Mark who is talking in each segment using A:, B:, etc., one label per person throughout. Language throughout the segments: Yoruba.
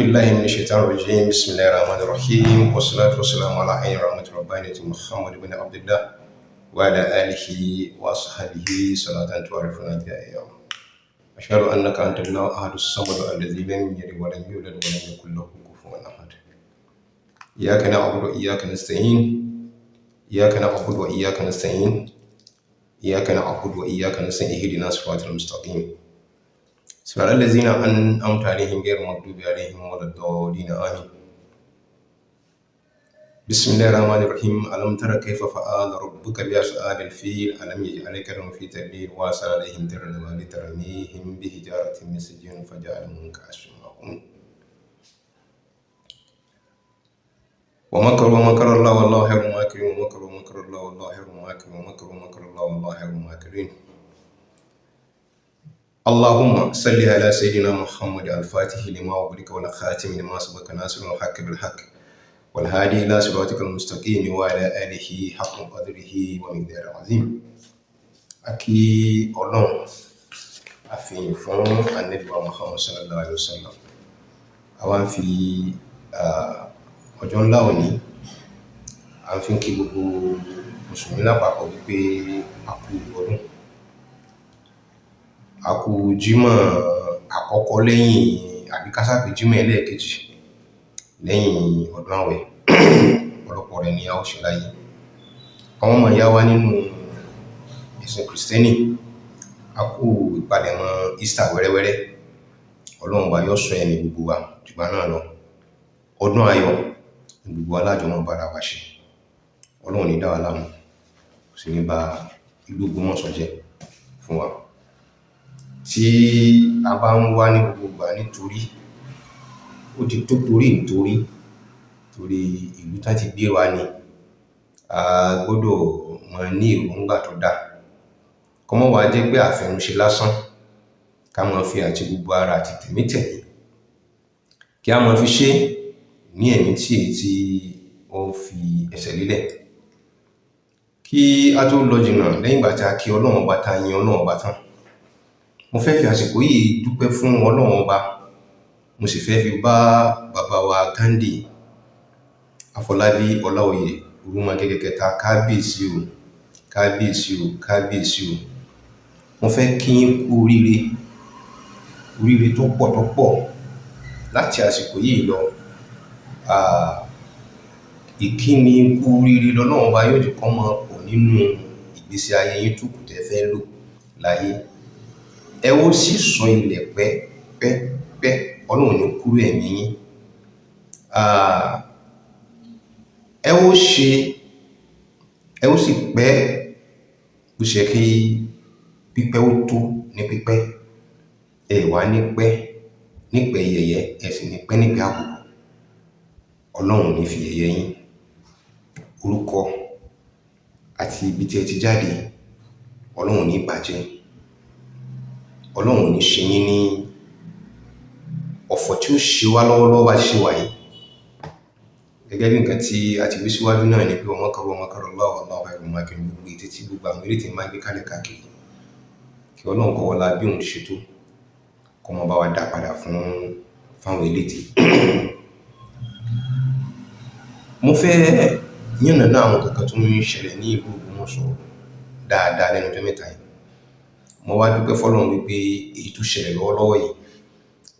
A: بالله من الشيطان الرجيم. بسم الله الرحمن الرحيم، والصلاة والسلام على خير رحمة ربانية محمد بن عبد الله وعلى آله وصحبه صلاة تعرفنا بها إياه. أشهد أنك أنت الله أحد الصمد الذي لم يلد ولم يولد ولم يكن له كفوا أحد. إياك نعبد وإياك نستعين، إياك نعبد وإياك نستعين، إياك نعبد وإياك نستعين، اهدنا الصراط المستقيم، صراط الذين أنعمت عليهم غير المغضوب عليهم ولا الضالين، آمين. بسم الله الرحمن الرحيم. ألم تر كيف فعل ربك بأصحاب الفيل؟ ألم يجعل كيدهم في تضليل وأرسل عليهم طيرا أبابيل ترميهم بحجارة من سجيل فجعلهم كعصف مأكول. ومكروا ومكر الله والله خير الماكرين. ومكروا ومكر الله والله خير الماكرين. ومكروا ومكر الله والله خير الماكرين. اللهم صل على سيدنا محمد الفاتح لما أغلق والخاتم لما سبق ناصر الحق بالحق والهادي إلى صراطك المستقيم وعلى آله حق قدره ومقداره العظيم. A kí Ọlọ́run, a fi ìyìn fún Ànábì wa Muhammad sallallahu alaihi wasallam. A wá ń fi ọjọ́ ńlá òní, a fi ń kí gbogbo Mùsùlùmí lápapọ̀ wípé a kú ọdún, a kú Jímọ̀ àkọ́kọ́ lẹ́yìn, àbí ká sá pé Jímọ̀ ẹlẹ́ẹ̀kejì lẹ́yìn ọdún àwẹ̀. Ọ̀pọ̀lọpọ̀ rẹ̀ ni a ó ṣe láyé. Àwọn ọmọ ìyá wa nínú ẹ̀sìn Kìrìsìtẹ́nì, a kú ìpalẹ̀mọ́ Easter wẹ́rẹ́wẹ́rẹ́. Ọlọ́run wa yóò sọ ẹ̀mí gbogbo wa jùgbà náà lọ. Ọdún ayọ̀ ní gbogbo alájọ mọ́ bára wa ṣe. Ọlọ́run ní dá wa láàmú, kò sì ní ba ìlú Ògbómọ̀ṣọ́ jẹ́ fún wa. Tí a bá ń wá ní gbogbo ìgbà, nítorí ó ti tó, torí nítorí torí ìlú tán ti gbé wa ni, a gbọ́dọ̀ máa ní èròǹgbà tó dáa, kó má wá jẹ́ pé àfẹnuṣe lásán. Ká máa fi àti gbogbo ara àti tẹ̀mítẹ̀mí kí a máa fi ṣe ní ẹ̀mí tí èyí tí ó fi ẹsẹ̀ lélẹ̀. Kí a tó lọ jìnnà, lẹ́yìn ìgbà tí a kí Ọlọ́run Ọba, tá yin Ọlọ́run Ọba tán, mo fẹ́ fi àsìkò yìí dúpẹ́ fún Ọlọ́run Ọba. Mo sì fẹ́ fi bá bàbá wa Ghandi Afọlábí Ọláoyè Orúmọgẹ́gẹ́ kẹta, kábíyèsí o, kábíyèsí o, kábíyèsí o. Mo fẹ́ kí yín kú oríire, oríire tó pọ̀ tó pọ̀. Láti àsìkò yìí lọ, ìkíni kú oríire lọ́lọ́run Ọba yóò jẹ́ kó máa pọ̀ nínú ìgbésí ayé yín tó kù tẹ́ fẹ́ lò láyé. Ẹ ó sì sọ ilẹ̀ pẹ́ pẹ́ pẹ́. Ọlọ́run ní kúrú ẹ̀mí yín. Ẹ ó ṣe, ẹ ó sì pẹ́ bó ṣe kí pípẹ́ ó tó ní pípẹ́. Ẹ wá ní pẹ́ nípẹ́ yẹ̀yẹ́, ẹ sì ní pẹ́ nípẹ́ àbùkù. Ọlọ́run ní fi yẹ̀yẹ́ yín. Orúkọ àti ibi tí ẹ ti jáde, Ọlọ́run ní bàjẹ́. Ọlọ́run ní ṣe yín ní ọ̀fọ̀ tí ó ṣe wá lọ́wọ́lọ́wọ́ bá ṣe wà yìí. Gẹ́gẹ́ bí nǹkan tí a ti wí síwájú náà ni pé ومكروا ومكر الله والله خير الماكرين. Gbogbo ètè tí gbogbo àwọn eré tí máa ń gbé kálẹ̀ káàkiri, kí Ọlọ́run kó wọlá bí òun ti ṣe tó, kó máa bá wa dá padà fún fáwọn elétè. Mo fẹ́ yànnàná àwọn nǹkan tó ń ṣẹlẹ̀ ní ìlú Ògbómọ̀ṣọ́ dáadáa lẹ́nu ọjọ́ mẹ́ta yìí. Mo wá dúpẹ́ fọ́lọ́run wípé èyí tó ṣẹlẹ̀ lọ́wọ́lọ́wọ́ yìí,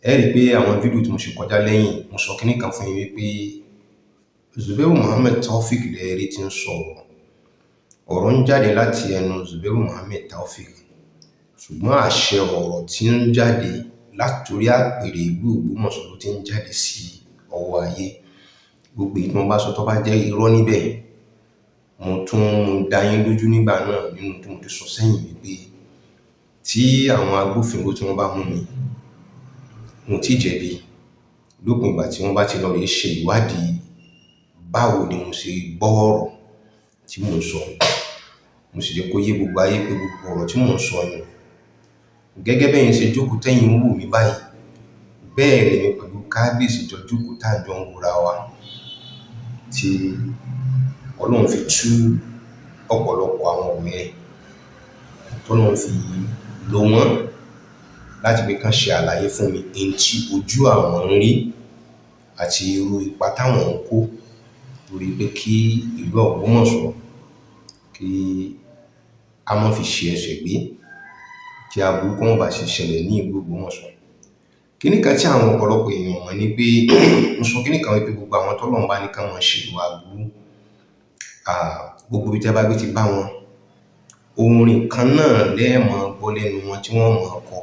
A: ẹ rí i pé àwọn fídíò tí mo ṣe kọjá lẹ́yìn, mo sọ kíní kan fún yín wípé Zubairu Muhammed Taofeek lẹ́ẹ̀rí tí ń sọ̀rọ̀. Ọ̀rọ̀ ń jáde láti ẹnu Zubairu Muhammed Taofeek, ṣùgbọ́n àṣẹ ọ̀rọ̀ tí ń jáde látorí àpèrè ìlú Ògbómọ̀ṣọ́ ló ti ń jáde sí ọwọ́ ayé. Gbogbo èyí tí mo bá sọ tó bá jẹ́ irọ́ níbẹ̀, mo tún dá yín lójú nígbà náà nínú tí mo ti sọ sẹ́yìn wípé tí àwọn agbófinró tí wọ́n bá mú mi, mo tí jẹ̀bi lópin ìgbà tí wọ́n bá ti lọ rèé ṣe ìwádìí báwo ni mo ṣe gbọ́ ọ̀rọ̀ tí mò ń sọ. Mo sì jẹ́ kó yé gbogbo ayé pé gbogbo ọ̀rọ̀ tí mò ń sọ yẹn, gẹ́gẹ́ bẹ́yìn ṣe jókòó tẹ́yìn ń wò mí báyìí, bẹ́ẹ̀ lèmi pẹ̀lú kábíyèsí jọ jókòó tá à ń jọ ń wòra wa, tí Ọlọ́run fi tú ọ̀pọ̀lọpọ̀ àwọn ọ̀rọ̀ yẹn, tọ́lọ́run fi lò wọ́n láti pé kán ṣe àlàyé fún mi ohun tí ojú àwọn ń rí. àti irú ipa táwọn ń kó lórí pé kí ìlú Ògbómọ̀ṣọ́ kí á má fi ṣi ẹsẹ̀ gbé, kí aburú kó má baà ṣe ṣẹlẹ̀ ní ìlú Ògbómọ̀ṣọ́. Kiní kan tí àwọn ọ̀pọ̀lọpọ̀ èèyàn ò mọ̀ ni pé, mo sọ kiní kan wípé gbogbo àwọn tọ́lọ́run bá ní kán máa ṣe ìwà aburú, gbogbo ibi tẹ́ bá gbé ti bá wọn, orin kan náà lẹ́ ẹ̀ máa gbọ́ lẹ́nu wọn tí wọ́n máa kọ.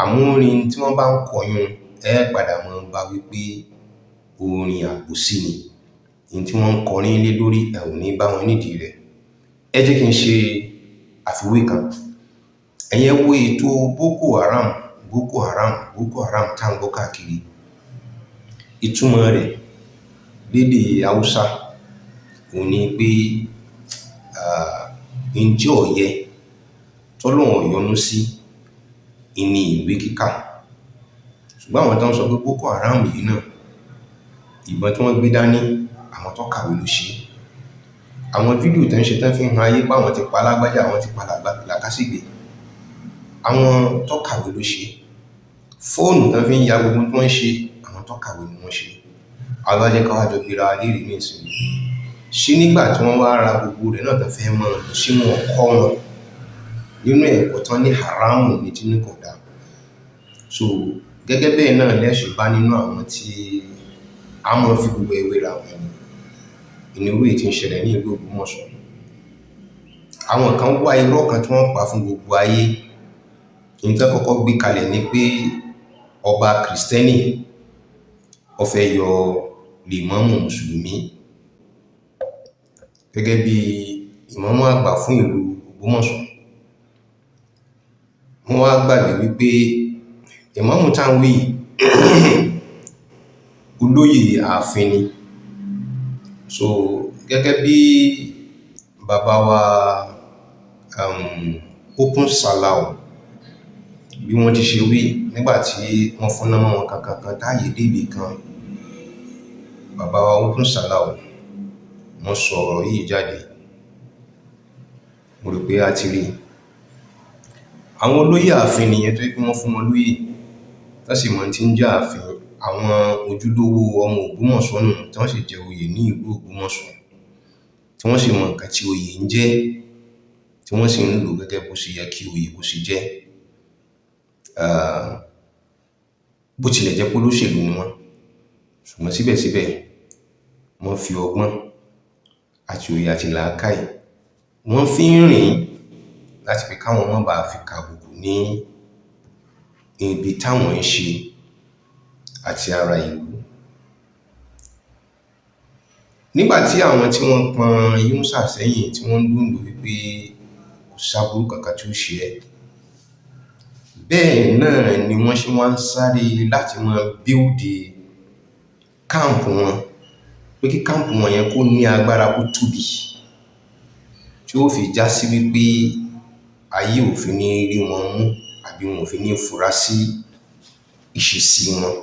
A: Àmọ́ orin tí wọ́n bá ń kọ yún, ẹ ẹ́ padà máa bá wípé orin àbòsí ni. N tí wọ́n ń kọrin lé lórí, ẹ ò ní bá wọn nídìí rẹ̀. Ẹ jẹ́ kí n ṣe àfiwé kan. Ẹ̀yin ẹ wo ètò Boko Haram, Boko Haram, Boko Haram tá ń gbọ́ káàkiri. Ìtumọ̀ rẹ̀ lédè Haúsá òun ni pé n tí ò yẹ, tọ́lọ́run ò yọ́nú sí ni ìwé kíkà. Ṣùgbọ́n àwọn tán ń sọ pé Boko Haram yìí náà, ìbọn tí wọ́n gbé dání, àwọn tó kàwé ló ṣe é. Àwọn fídíò tán ń ṣe tán fi ń han ayé pé àwọn ti pa lágbájá, àwọn ti pa làkásìgbè, àwọn tó kàwé ló ṣe é. Fóònù tán fi ń ya gbogbo ohun tí wọ́n ń ṣe, àwọn tó kàwé ni wọ́n ṣe é. A wá jẹ́ ká wá jọ bira wa léèrè nísìnyí, ṣé nígbà tí wọ́n wá ra gbogbo rẹ̀ náà tán fẹ́ máa lò, ṣé wọn ò kọ́ wọn nínú ẹ̀kọ́ tán ní haramu ní tí ní kò dáa? So gẹ́gẹ́ bẹ́ẹ̀ náà lẹ́ ṣe bá nínú àwọn tí a máa fi gbogbo ẹ̀ wéra wọn ni. Irú èyí tí ń ṣẹlẹ̀ ní ìlú Ògbómọ̀ṣọ́. Àwọn kan wá irọ́ kan tí wọ́n pa fún gbogbo ayé. N tán kọ́kọ́ gbé kalẹ̀ ni pé ọba Kìrìsìtẹ́nì ó fẹ́ yọ lèmọ́mù Mùsùlùmí gẹ́gẹ́ bí ìmámù àgbà fún ìlú Ògbómọ̀ṣọ́. Wọ́n wá gbàgbé wípé ìmámù tá ń wí yìí olóyè ààfin ni. So gẹ́gẹ́ bí bàbá wa Open Salau bí wọ́n ti ṣe wí nígbà tí wọ́n fúnná mọ́ wọn kankankan táàyè débì kan, bàbá wa Open Salau wọ́n sọ ọ̀rọ̀ yìí jáde. Mo rò pé a ti rí i. Àwọn olóyè ààfin nìyẹn tó jẹ́ pé wọ́n fún wọn lóyè, tán sì mọ tí ń jẹ́ ààfin. Àwọn ojúlówó ọmọ Ògbómọ̀ṣọ́ nù tí wọ́n sì jẹ oyè ní ìlú Ògbómọ̀ṣọ́, tí wọ́n sì mọ nǹkan tí oyè ń jẹ́, tí wọ́n sì ń lò ó gẹ́gẹ́ bó ṣe yẹ kí oyè kó ṣe jẹ́. Bó tilẹ̀ jẹ́ pé olóṣèlú ni wọ́n, ṣùgbọ́n síbẹ̀síbẹ̀ wọ́n fi ọgbọ́n àti òye àti làákàyè wọ́n fi ń rìn láti pé káwọn má baà fi kàbùkù ní ibi táwọn ń ṣe àti ara ìlú. Nígbà tí àwọn tí wọ́n pọn Yunusa sẹ́yìn tí wọ́n ń dúndùn wípé kò sáburú kankan tí ó ṣe ẹ́, bẹ́ẹ̀ náà ni wọ́n ṣe wá ń sáré láti máa build camp wọn, pé kí camp wọn yẹn kó ní agbára, kó tóbi, tí ó fi já sí wípé ayé ò fi ní rí wọn mú àbí wọn ò fi ní fura sí ìṣesí wọn.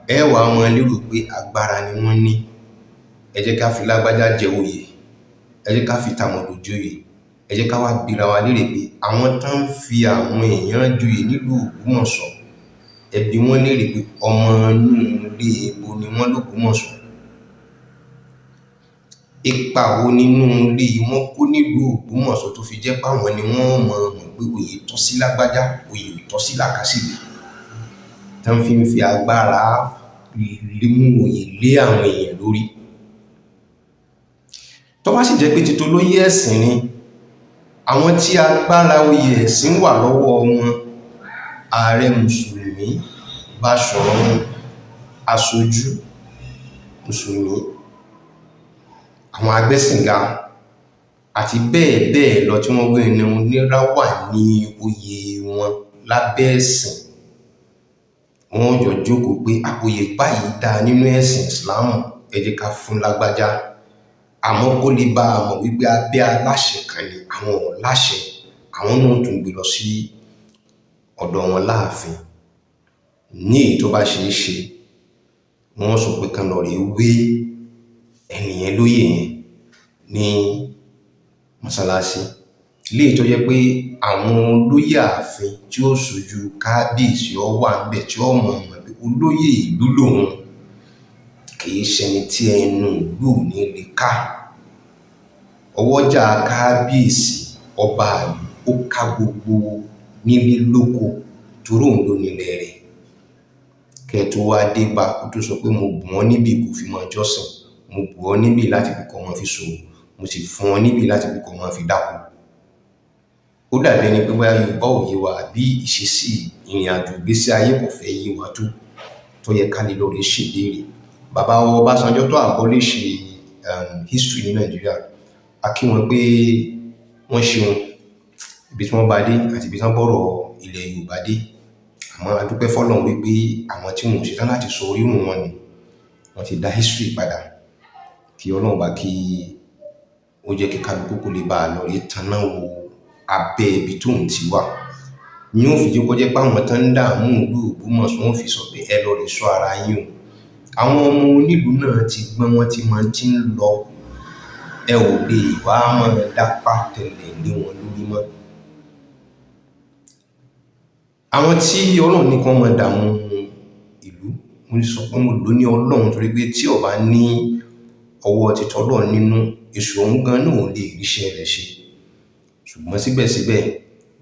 A: Ẹ wá máa lérò pé agbára ni wọ́n ní. Ẹ jẹ́ ká fi lágbájá jẹ oyè, ẹ jẹ́ ká fi tàmọ̀dò joyè. Ẹ jẹ́ ká wá bira wa léèrè pé àwọn tán ń fi àwọn èèyàn joyè nílùú Ògbómọ̀ṣọ́, ẹ bi wọ́n léèrè pé ọmọ inú ilé ibo ni wọ́n l'Ógbómọ̀ṣọ́? Ipa wo nínú ilé wọn kó nílùú Ògbómọ̀ṣọ́ tó fi jẹ́ páwọn ni wọ́n máa mọ̀ pé oyè tọ́ sí lágbájá, oyè ò tọ́ sí làkásìgbè, tán fi ń fi agbára mú oyè lé àwọn èèyàn lórí? Tó bá sì jẹ́ pé ti tolóyè ẹ̀sìn ni, àwọn tí agbára oyè ẹ̀sìn wà lọ́wọ́ wọn, ààrẹ Mùsùlùmí, Báṣọ̀run, aṣojú Mùsùlùmí, àwọn agbẹ́sìnga àti bẹ́ẹ̀ bẹ́ẹ̀ lọ tí wọ́n wé ní oníràwà ní oyè wọn lábẹ́ ẹ̀sìn, wọ́n jọ jókòó pé oyè báyìí dáa nínú ẹ̀sìn Ìsìláàmù, ẹ jẹ́ ká fún lágbájá, àmọ́ kó lè bá a mọ̀ wípé abẹ́ aláṣẹ kan ni, àwọn ò láṣẹ, àwọn náà tún gbé lọ sí ọ̀dọ̀ wọn láàfin. Ní èyí tó bá ṣeé ṣe, wọ́n sọ pé kán lọ rèé wé ẹnìyẹn lóyè yẹn ní mọ́sálásí. Léyìí tó jẹ́ pé àwọn olóyè ààfin tí ó ṣojú kábíyèsí ó wà ńbẹ̀, tí ó mọ̀ mọ̀ pé olóyè ìlú lòun, kìí ṣẹni tí ẹnu ìlú ò ní lè ká. Ọwọ́jà kábíyèsí ọba ìlú ó ká gbogbo nílé lóko torí òun ló nílẹ̀ rẹ̀. Kẹ́ ẹ tó wá dé bá kó tó sọ pé mo bùn ọ́ níbí kó fi máa jọ́sìn, mo bùn ọ́ níbí láti fi kó máa fi ṣòwò, mo sì fún ọ níbí láti fi kó máa fi dáko. Ó dàbí ẹni pé bóyá Yorùbá ò yé wa àbí ìṣesí ìrìn àjò ìgbésí ayé kò fẹ́ yé wa tó, tó yẹ ká lè lọ rí ṣèbéèrè. Bàbá wa Ọbásanjọ́ tó abolish history ní Nàìjíríà, a kí wọn pé wọ́n ṣeun ibi tí wọ́n bá dé àti ibi tí wọ́n bọ́rọ̀ ilẹ̀ Yorùbá dé. Àmọ́ a dúpẹ́ fọ́lọ́run wípé àwọn tí wọn ò ṣetán láti sọ orírun wọn nù, wọ́n ti dá history padà. Kí Ọlọ́run bá kí ó jẹ́ kí kálukú kó lè bá a lọ rí taná wo abẹ́ ibi tóun ti wà. Ní ó fi jẹ́ kó jẹ́ pé àwọn tó ń dààmú ìlú Ògbómọ̀ṣọ́ wọ́n fi sọ pé ẹ lọ rí ṣọ́ ara yín o. Àwọn ọmọ onílùú náà ti gbọ́n, wọ́n ti mọ tí ń lọ. Ẹ ò lè wá máa dápá tẹlẹ̀ lé wọn lórí mọ́. Àwọn tí Ọlọ́run ní kí wọ́n máa dààmú ìlú, mo sọ pé mo lò ní Ọlọ́run torí pé tí ó bá ní ọwọ́ títọ́ Ọlọ́run nínú, èṣù ọ̀hún gan náà ò lè ríṣẹ́ rẹ̀ ṣe. Ṣùgbọ́n síbẹ̀síbẹ̀,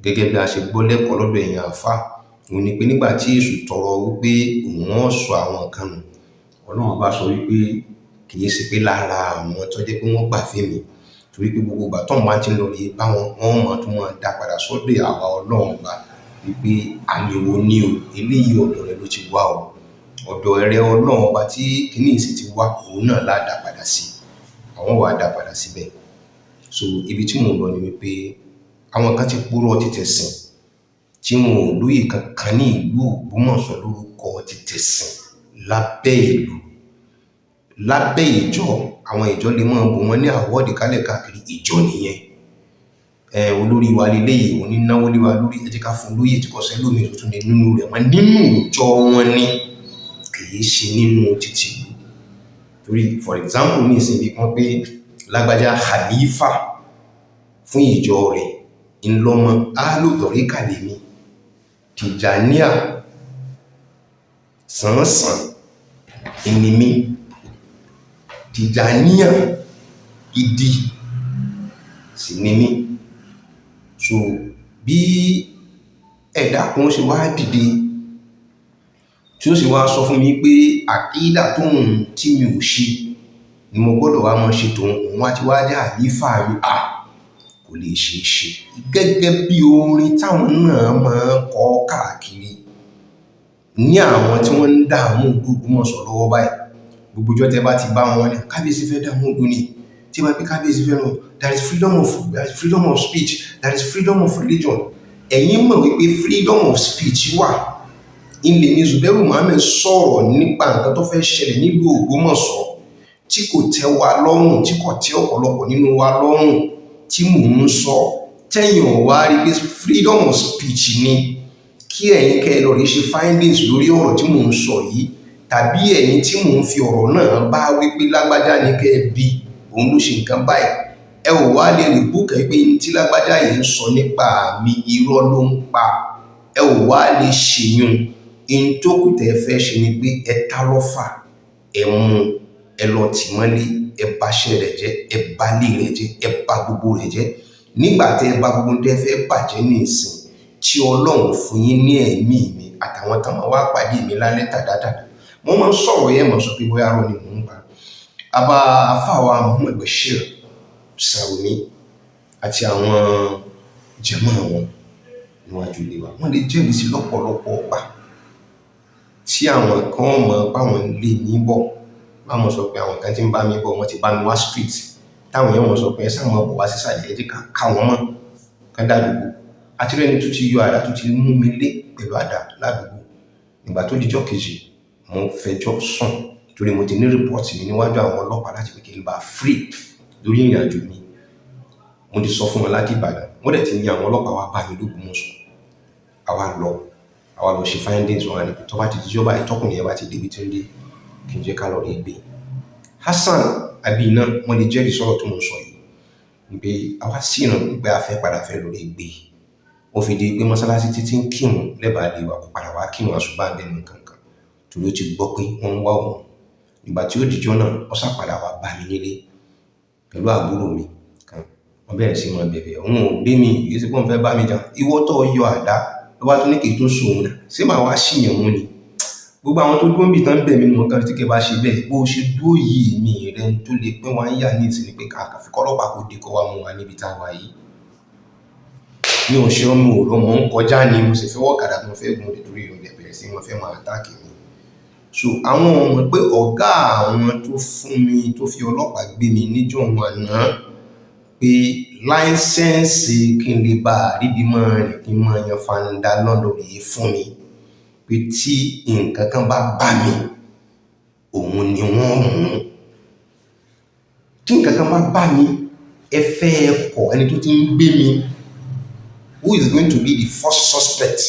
A: gẹ́gẹ́ bí a ṣe gbọ́ lẹ́kọ̀ọ́ lọ́dọ̀ ẹ̀yin àáfàá, òun ni pé nígbà tí èṣù tọrọ wípé òun ó sọ àwọn kan nù, Ọlọ́run bá sọ wípé kì í ṣe pé lára àwọn tó jẹ́ pé wọ́n gbà fún mi, torí pé gbogbo ìgbà tóun bá ti ń lọ rí bá wọn, wọ́n máa tún máa dá padà sọ́dọ̀ àwa Ọlọ́run gbà wípé àmì wo ni o, eléyìí ọ̀dọ̀ rẹ ló ti wá o. Ọ̀dọ̀ rẹ Ọlọ́run ọba tí kìíní sì ti wá, òun náà lá dá padà sí. Àwọn wàá dá padà síbẹ̀. So ibi tí mò ń lọ ni wípé àwọn kan ti purọ́ títẹ̀sìn tí wọn ò lóye kankan ní ìlú Ògbómọ̀ṣọ́ lórúkọ títẹ̀sìn lábẹ́ ìlú, lábẹ́ ìjọ. Àwọn ìjọ lè máa bò wọ́n ní award kálẹ̀ káàkiri ìjọ nìyẹn. Olórí wa leléyìí, òun ní náwó lé wa lórí, ẹ jẹ́ ká fún lóyè tí kò sẹ́lòmíì tó tún lè nínú rẹ̀ mọ́ nínú ìjọ wọn ni, kì í ṣe nínú títì ìlú. Torí for example ní ìsìn bí wọ́n pé lágbájá khalifa fún ìjọ rẹ̀ ńlọmọ alótọ̀ríkà lèmi, Tìjàníà sàn-án ìní mi, Tìjàníà gidi sì ni mí. So bí ẹ̀dá kan ṣe wá dìde tí ó sì wá sọ fún mi pé àkídà tóun tí mi ò ṣe ni mo gbọ́dọ̀ wá máa ṣe tòun, òun wá ti wá jẹ́ àlífà mi, à kò lè ṣeé ṣe. Gẹ́gẹ́ bí orin táwọn náà máa ń kọ káàkiri ní àwọn tí wọ́n ń dààmú ìlú Ògbómọ̀ṣọ́ lọ́wọ́ báyìí, gbogbo ọjọ́ tẹ́ bá ti bá wọn ní kábíyèsí fẹ́ dààmú ìlú ni, tí wọ́n pé kábíyèsí fẹ́ lọ, there is freedom of speech, there is freedom of religion. Ẹ̀yin mọ̀ wípé freedom of speech wà. Ilé ní Zubairu Muhammed sọ̀rọ̀ nípa nǹkan tó fẹ́ ṣẹlẹ̀ nílùú Ògbómọ̀ṣọ́ tí kò tẹ́ wa lọ́rùn, tí kò tẹ́ ọ̀pọ̀lọpọ̀ nínú wa lọ́rùn, tí mò ń sọ tẹ́yìn ò wá rí pé freedom of speech ni kí ẹ̀yin kẹ́ ẹ lọ rí ṣe findings lórí ọ̀rọ̀ tí mò ń sọ yìí, tàbí ẹ̀yin tí mò ń fi ọ̀rọ̀ náà bá wípé lágbájá ni kẹ́ ẹ bí òun ló ṣe nǹkan báyìí, ẹ ò wá lè rí búkẹ́ pé tí lágbájá yìí ń sọ nípa mi irọ́ ló ń pa. Ẹ ò wá lè ṣèyún. In tó kù tẹ́ fẹ́ ṣe ni pé ẹ ta lọ́fà, ẹ mú, ẹ lọ tì mọ́lé, ẹ baṣẹ́ rẹ̀ jẹ́, ẹ balé rẹ̀ jẹ́, ẹ ba gbogbo rẹ̀ jẹ́. Nígbà tẹ́ ẹ bá gbogbo tẹ́ fẹ́ bàjẹ́ ní ìsìn tí Ọlọ́run fún yín ní ẹ̀mí mi àtàwọn tán máa wá pàdé mi lálẹ́ tàdátàdá, wọ́n máa ń sọ̀rọ̀ yẹn, mọ̀ sọ pé bóyá rọ ni mò ń pa. Àbá afáwa Muhammad Bashir Sarumi àti àwọn jàmáà wọn níwájú ilé wa, wọ́n lè jẹ́rìí sí lọ́pọ̀lọpọ̀ ọgbà tí àwọn kan mọ̀ páwọn lé mi bọ̀, báwọn sọ pé àwọn kan tí ń bá mi bọ̀, wọ́n ti bá mi wá street, táwọn èèyàn wọn sọ pé ẹ sáà máa bọ̀ wá sísàlẹ̀, ẹ jẹ́ ká ká wọn mọ́ kán dàdúgbò. Àti rẹ́ni tó ti yọ àdá tó ti mú mi lé pẹ̀lú àdá ládùúgbò. Ìgbà tó dijọ́ kejì, mo fẹjọ́ sùn torí mo ti ní report mi níwájú àwọn ọlọ́pàá láti pé kí n bá free lórí ìrìn àjò mi. Mo ti sọ fún wọn láti Ìbàdàn, wọ́n dẹ̀ ti ní àwọn ọlọ́pàá wá bá mi l'Ógbómọ̀ṣọ́. Àwa lọ ṣe findings wọn ni pé tó bá ti dijọ́ báyìí, tọkùnrin yẹn bá ti débi tí ń dé, kí n jẹ́ ká lọ rí gbé. Hassan Abiina, wọ́n lè jẹ́rìí sọ̀rọ̀ tó mo sọ yìí. Pé àwa sì ràn pé a fẹ́ padà fẹ́ lórí gbé. Ó fi di pé mọ́sálásí títí ń kírun lẹ́bàá lè wà kó padà wá kírun àsùbá bẹ́ẹ̀ nǹkan kan. Torí ó ti gbọ́ pé wọ́n ń wá òun. Ìgbà tí ó dijọ́ náà, ó sá padà wá bá mi nílé pẹ̀lú àbúrò mi kan. Wọ́n bẹ̀rẹ̀ sí máa bẹ̀bẹ̀. Òun ò gbé mi, kì í ṣe pé òun fẹ́ bá mi jà. Ìwọ tó yọ àdá, ló bá tún ní kì í tún sùn òun náà. Ṣé màá wá ṣìyàn mú ni? Gbogbo àwọn tó dúró níbi tán ń bẹ̀ mí ni mo kàn tí kì í bá ṣe bẹ́ẹ̀. Bó ṣe dúró yìí mi rẹ tó lè pín wa ń yà ní ìsinmi pé ká fi kọ́lọ́pàá kó dé kó wá mú wa níbi tá a wà yìí. Mi ò ṣe ọmọ òrò, mò ń kọjá ni, mo sì fẹ́ wọ ọ̀kadà tí mo fẹ́ gùn nítorí ọ̀dẹ̀ bẹ̀rẹ̀ sí mo fẹ́ máa attack mi. So àwọn ọmọ pé ọ̀gá àwọn tó fún mi, tó fi ọlọ́pàá gbé mi níjọ́ wọn àná pé license kí n lè bá ríbi máa rìn kí n máa yan fanda lọ́dọ̀ yìí fún mi. Pé tí nǹkan kan bá bá mi, òun ni wọ́n mú. Tí nǹkan kan bá bá mi, ẹ fẹ́ ẹ kọ̀ ẹni tó ti ń gbé mi. Who is going to be the first suspect?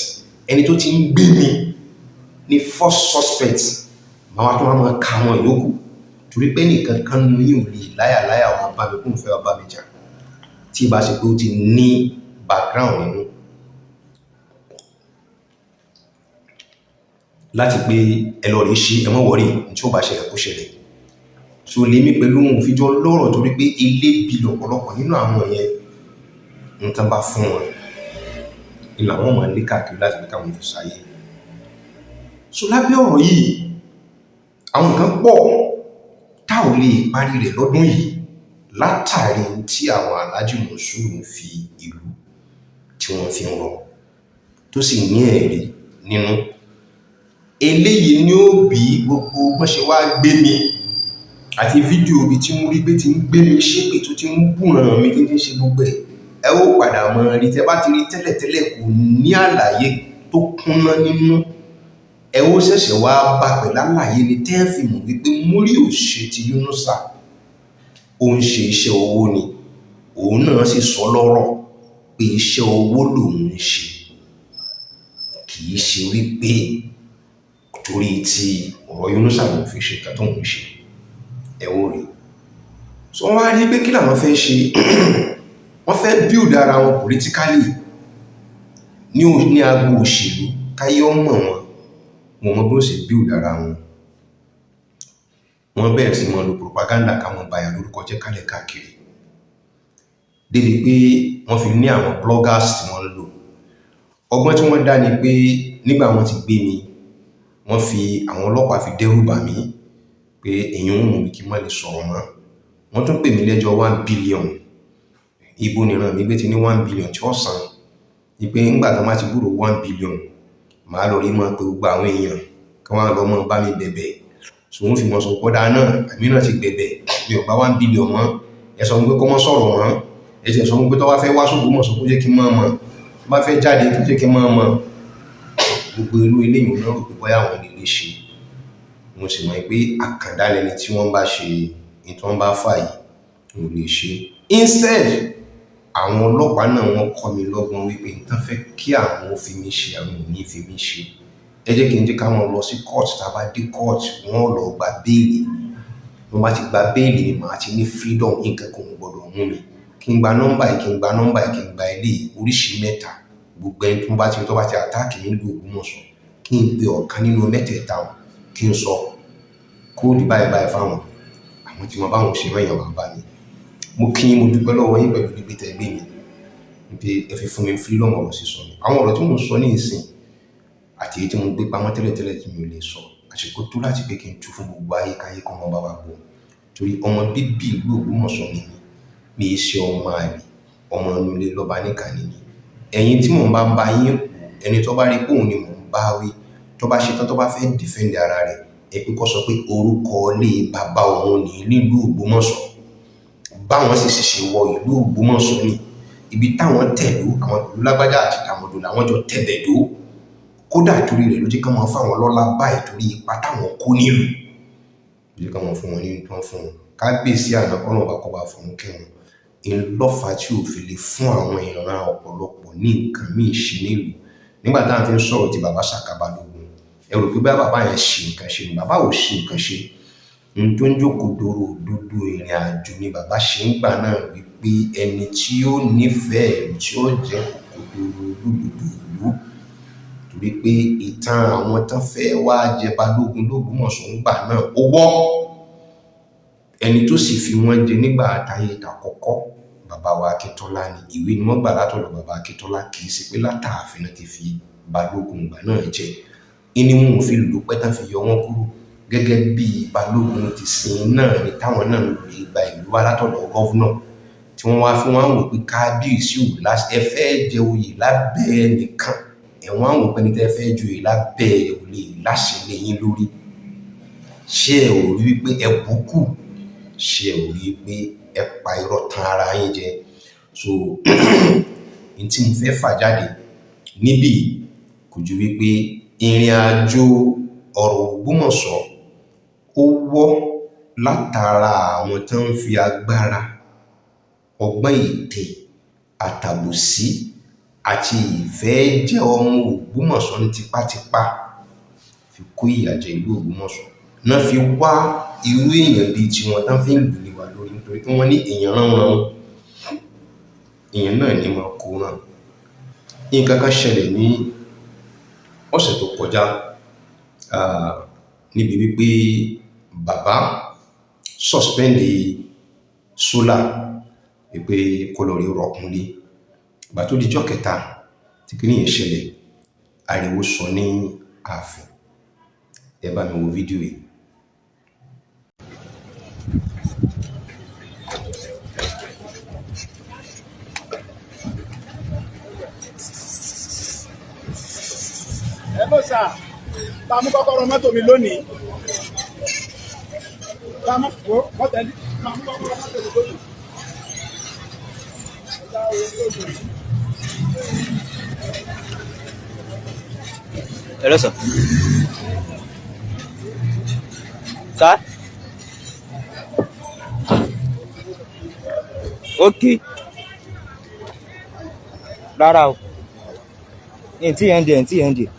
A: Ẹni tó ti ń gbé mi ní first suspect. Màá wá tún wá máa ka àwọn ìyókù. Torí pé nìkan kan nínú yín ò lè láyàláyà wá bá mi kó ń fẹ́ wá bá mi jà. Tí ì bá ṣe pé ó ti ní background nínú. Láti pé ẹ lọ rí ṣe, ẹ má worry, ohun tí ó bá ṣẹlẹ̀ kó ṣẹlẹ̀. So lèmi pẹ̀lú wọn ò fi jọ lọ́rọ̀ torí pé elébi lọ̀pọ̀lọpọ̀ nínú àwọn yẹn. Ohun tí wọ́n bá fún wọn, ni làwọn máa lé káàkiri láti pé káwọn fi ṣayé. So lábẹ́ ọ̀rọ̀ yìí, àwọn nǹkan pọ̀ tá ò lè parí rẹ̀ lọ́dún yìí látàrí tí àwọn Alhaji Monsuru ń fi ìlú tí wọ́n fi ń rọ, tó sì ní ẹ̀rí nínú. Eléyìí ni ó bí gbogbo bọ́n ṣe wá gbé mi àti fídíò ibi tí mo rí pé tí ń gbé mi ṣépè tó ti ń búràn mi tí ń ṣe gbogbo ẹ̀. Ẹ ó padà mọ̀ rí tí ẹ bá ti rí tẹ́lẹ̀tẹ́lẹ̀ kò ní àlàyé tó kúnná nínú. Ẹ ó ṣẹ̀ṣẹ̀ wá bá pẹ̀lú àlàyé ni tẹ́ ẹ fi mọ̀ wípé Múrí ò ṣe ti Yunusa. Ó ń ṣe iṣẹ́ owó ni. Òun náà sì sọ lọ́rọ̀ pé iṣẹ́ owó lòun ń ṣe. Kì í ṣe wípé torí tí ọ̀rọ̀ Yunusa ló fi ṣe nǹkan tó ń ṣe. Ẹ ó rí. So wọ́n wá rí pé kí làwọn fẹ́ ṣe. Wọ́n fẹ́ build ara wọn politically ní agbo òṣèlú káyé ó mọ̀ wọ́n. Wọn mọ bí ó ṣe build ara wọn. Wọ́n bẹ̀rẹ̀ sí máa lo propaganda káwọn bá yàn lórúkọ jẹ́ kálẹ̀ káàkiri. Débi pé wọ́n fi ní àwọn bloggers tí wọ́n ń lò. Ọgbọ́n tí wọ́n dá ni pé nígbà wọ́n ti gbé mi, wọ́n fi àwọn ọlọ́pàá fi dẹ́rù bà mí pé èèyàn ń mú mi kí n má lè sọ̀rọ̀ mọ́. Wọ́n tún pè mí lẹ́jọ́ 1 billion. Ibo nìran mi gbé ti ní 1 billion tí ó san. Wípé nígbà tí wọ́n bá ti gbúrò 1 billion, màá lọ rí mọ́ pé gbogbo àwọn èèyàn kí wọ́n lọ mọ́ bá mi bẹ̀bẹ̀. So wọ́n fi mọ́ sọ pé dáa náà, èmi náà ti bẹ̀bẹ̀, mi ò gba 1 billion mọ́. Ẹ sọ fún pé kó má sọ̀rọ̀ mọ́. Ẹ sì sọ fún pé tó bá fẹ́ wá s'Ògbómọ̀ṣọ́ kó jẹ́ kí n máa mọ̀. Tó bá fẹ́ jáde kó jẹ́ kí n máa mọ̀. Gbogbo irú eléyìí náà rò pé bóyá àwọn lè rí ṣe. Mo sì mọ̀ pé àkàndá lẹni tí wọ́n bá ṣe ní tí wọ́n bá fà yìí, ò lè ṣe. Instead, àwọn ọlọ́pàá náà wọ́n kọ́ mi lọ́gbọ́n wípé n tán fẹ́ kí àwọn ó fi mí ṣe, àwọn ò ní fi mí ṣe. Ẹ jẹ́ kí n jẹ́ ká wọn lọ sí court. Tá bá dé court, wọ́n ó lọ gba bail. Wọ́n bá ti gba bail ni màá ti ní freedom, nǹkan kan ò gbọdọ̀ mú mi. Kí n gba nọ́mbà yìí, kí n gba nọ́mbà yìí, kí n gba eléyìí, oríṣi mẹ́ta. Gbogbo ẹni tó bá ti attack mi nílùú Ògbómọ̀ṣọ́, kí n pe ọ̀kan nínú mẹ́tẹ̀ẹ̀ta wọn, kí n sọ code báyìí báyìí fáwọn. Àwọn tí mo bá wọn ṣe rán èèyàn wá bá mi. Mo kí yín, mo dúpẹ́ lọ́wọ́ yín pẹ̀lú gbígbé tẹ gbé mi. Wípé ẹ fi fún mi freedom ọ̀rọ̀ sísọ ni. Àwọn ọ̀rọ̀ tí mò ń sọ ní ìsìn àti èyí tí mo gbé pamọ́ tẹ́lẹ̀tẹ́lẹ̀ tí mi ò lè sọ. Àsìkò tó láti pé kí n tú fún gbogbo ayé káyé kan máa bá wa gbọ́. Torí ọmọ bíbí ìlú Ògbómọ̀ṣọ́ ni mí. Mi ì ṣe ọmọ àlè, ọmọ inú ilé lọ́ba níkà ni mí. Ẹ̀yin tí mò ń bá bá yín pò, ẹni tó bá rí pé òun ni mò ń bá wí, tó bá ṣe tán tó bá fẹ́ defend ara rẹ̀, ẹ pé kó sọ pé orúkọ ilé bàbá òun ní nílùú Ògbómọ̀ṣọ́. Báwọn sì ṣe wọ ìlú Ògbómọ̀ṣọ́ ni. Ibi táwọn tẹ̀dó, àwọn ìlú lágbájá àti tàmọ̀dò làwọn jọ tẹ̀bẹ̀dó. Kódà torí rẹ̀ ló jẹ́ kí wọ́n fáwọn lọ́lá báyìí torí ipa táwọn kó nílùú. Ló jẹ́ kí wọ́n fún wọn ní tí wọ́n fún wọn. Kábíyèsí àná kọ́lọ́run ọba kó bá fọ̀run kẹ́ wọn. Ńlọ́fà tí ò fi lè fún àwọn ìran ọ̀pọ̀lọpọ̀ ní nǹkan míì ṣe nílùú. Nígbà tá à ń fi ń sọ̀rọ̀ ti bàbá Sàká Balógun, ẹ rò pé bóyá bàbá yẹn ṣe nǹkan ṣe ni. Bàbá ò ṣe nǹkan ṣe. N tó ń jókòdoro òdodo ìrìn àjò ni bàbá ṣe ń gbà náà, wípé ẹni tí ó nífẹ̀ẹ́ ìlú, tí ó jẹ́ òkodoro olódodo ìlú, torí pé ìtàn àwọn tán fẹ́ wá jẹ Balógun l'Ógbómọ̀ṣọ́ ńgbà náà ó wọ́. Ẹni tó sì fi wọ́n jẹ nígbà àtayé ìtàkọ́kọ́, bàbá wa Akíntọ́lá ni. Ìwé ni wọ́n gbà látọ̀dọ̀ bàbá Akíntọ́lá, kì í ṣe pé látààfin náà ti fi Balógun ìgbà náà jẹ. Ìní wọn ò fi lò pẹ́ tán fi yọ wọ́n kúrò gẹ́gẹ́ bí Balógun ti sin náà ni táwọn náà ń lè gba ìlú wá látọ̀dọ̀ governor, tí wọ́n wá fún wọn wò pé kábíyèsí ò láṣẹ, ẹ fẹ́ jẹ oyè lábẹ́ ẹnìkan, ẹ̀wọ̀n àwọn òpin tẹ́ fẹ́ joyè lábẹ́ ẹ̀ ò lè láṣẹ lé yín lórí. Ṣé ẹ ò rí wípé ẹ bùkù? Ṣé ẹ ò rí pé ẹ pa irọ́ tan ara yín jẹ? So n tí mo fẹ́ fà jáde níbí kò ju wípé ìrìn àjò ọ̀rọ̀ Ògbómọ̀ṣọ́ ó wọ́ látara àwọn tó ń fi agbára, ọgbọ́n, ète àtàbòsí àti ìfẹ́ jẹ́ ọmọ Ògbómọ̀ṣọ́ ní tipátipá fi kó ìyà jẹ ìlú Ògbómọ̀ṣọ́ náà, fi wá irú èèyàn bíi tiwọn tán fi ń lù lé wa lórí, nítorí pé wọ́n ní èèyàn ránran èèyàn náà ní máa kó ràn. Nǹkan kan ṣẹlẹ̀ ní ọ̀sẹ̀ tó kọjá níbi wípé bàbá suspend solar wípé kó lọ rí rọkùnlé. Ìgbà tó dijọ́ kẹta tí kíní yẹn ṣẹlẹ̀, ariwo sọ ní ààfin. Ẹ bá mi wo fídíò yìí.
B: Hello sir, ta mú kọ́kọ́rọ́ mọ́tò mi lónìí. Ta mú wo mọ́tẹ́lì, ta mú kọ́kọ́rọ́ mọ́tò mi lónìí.
C: Hello, sir. Sir? Okay. Rárá o. Ní tí ẹ̀ ń dẹ̀, tí ẹ̀ ń dẹ̀.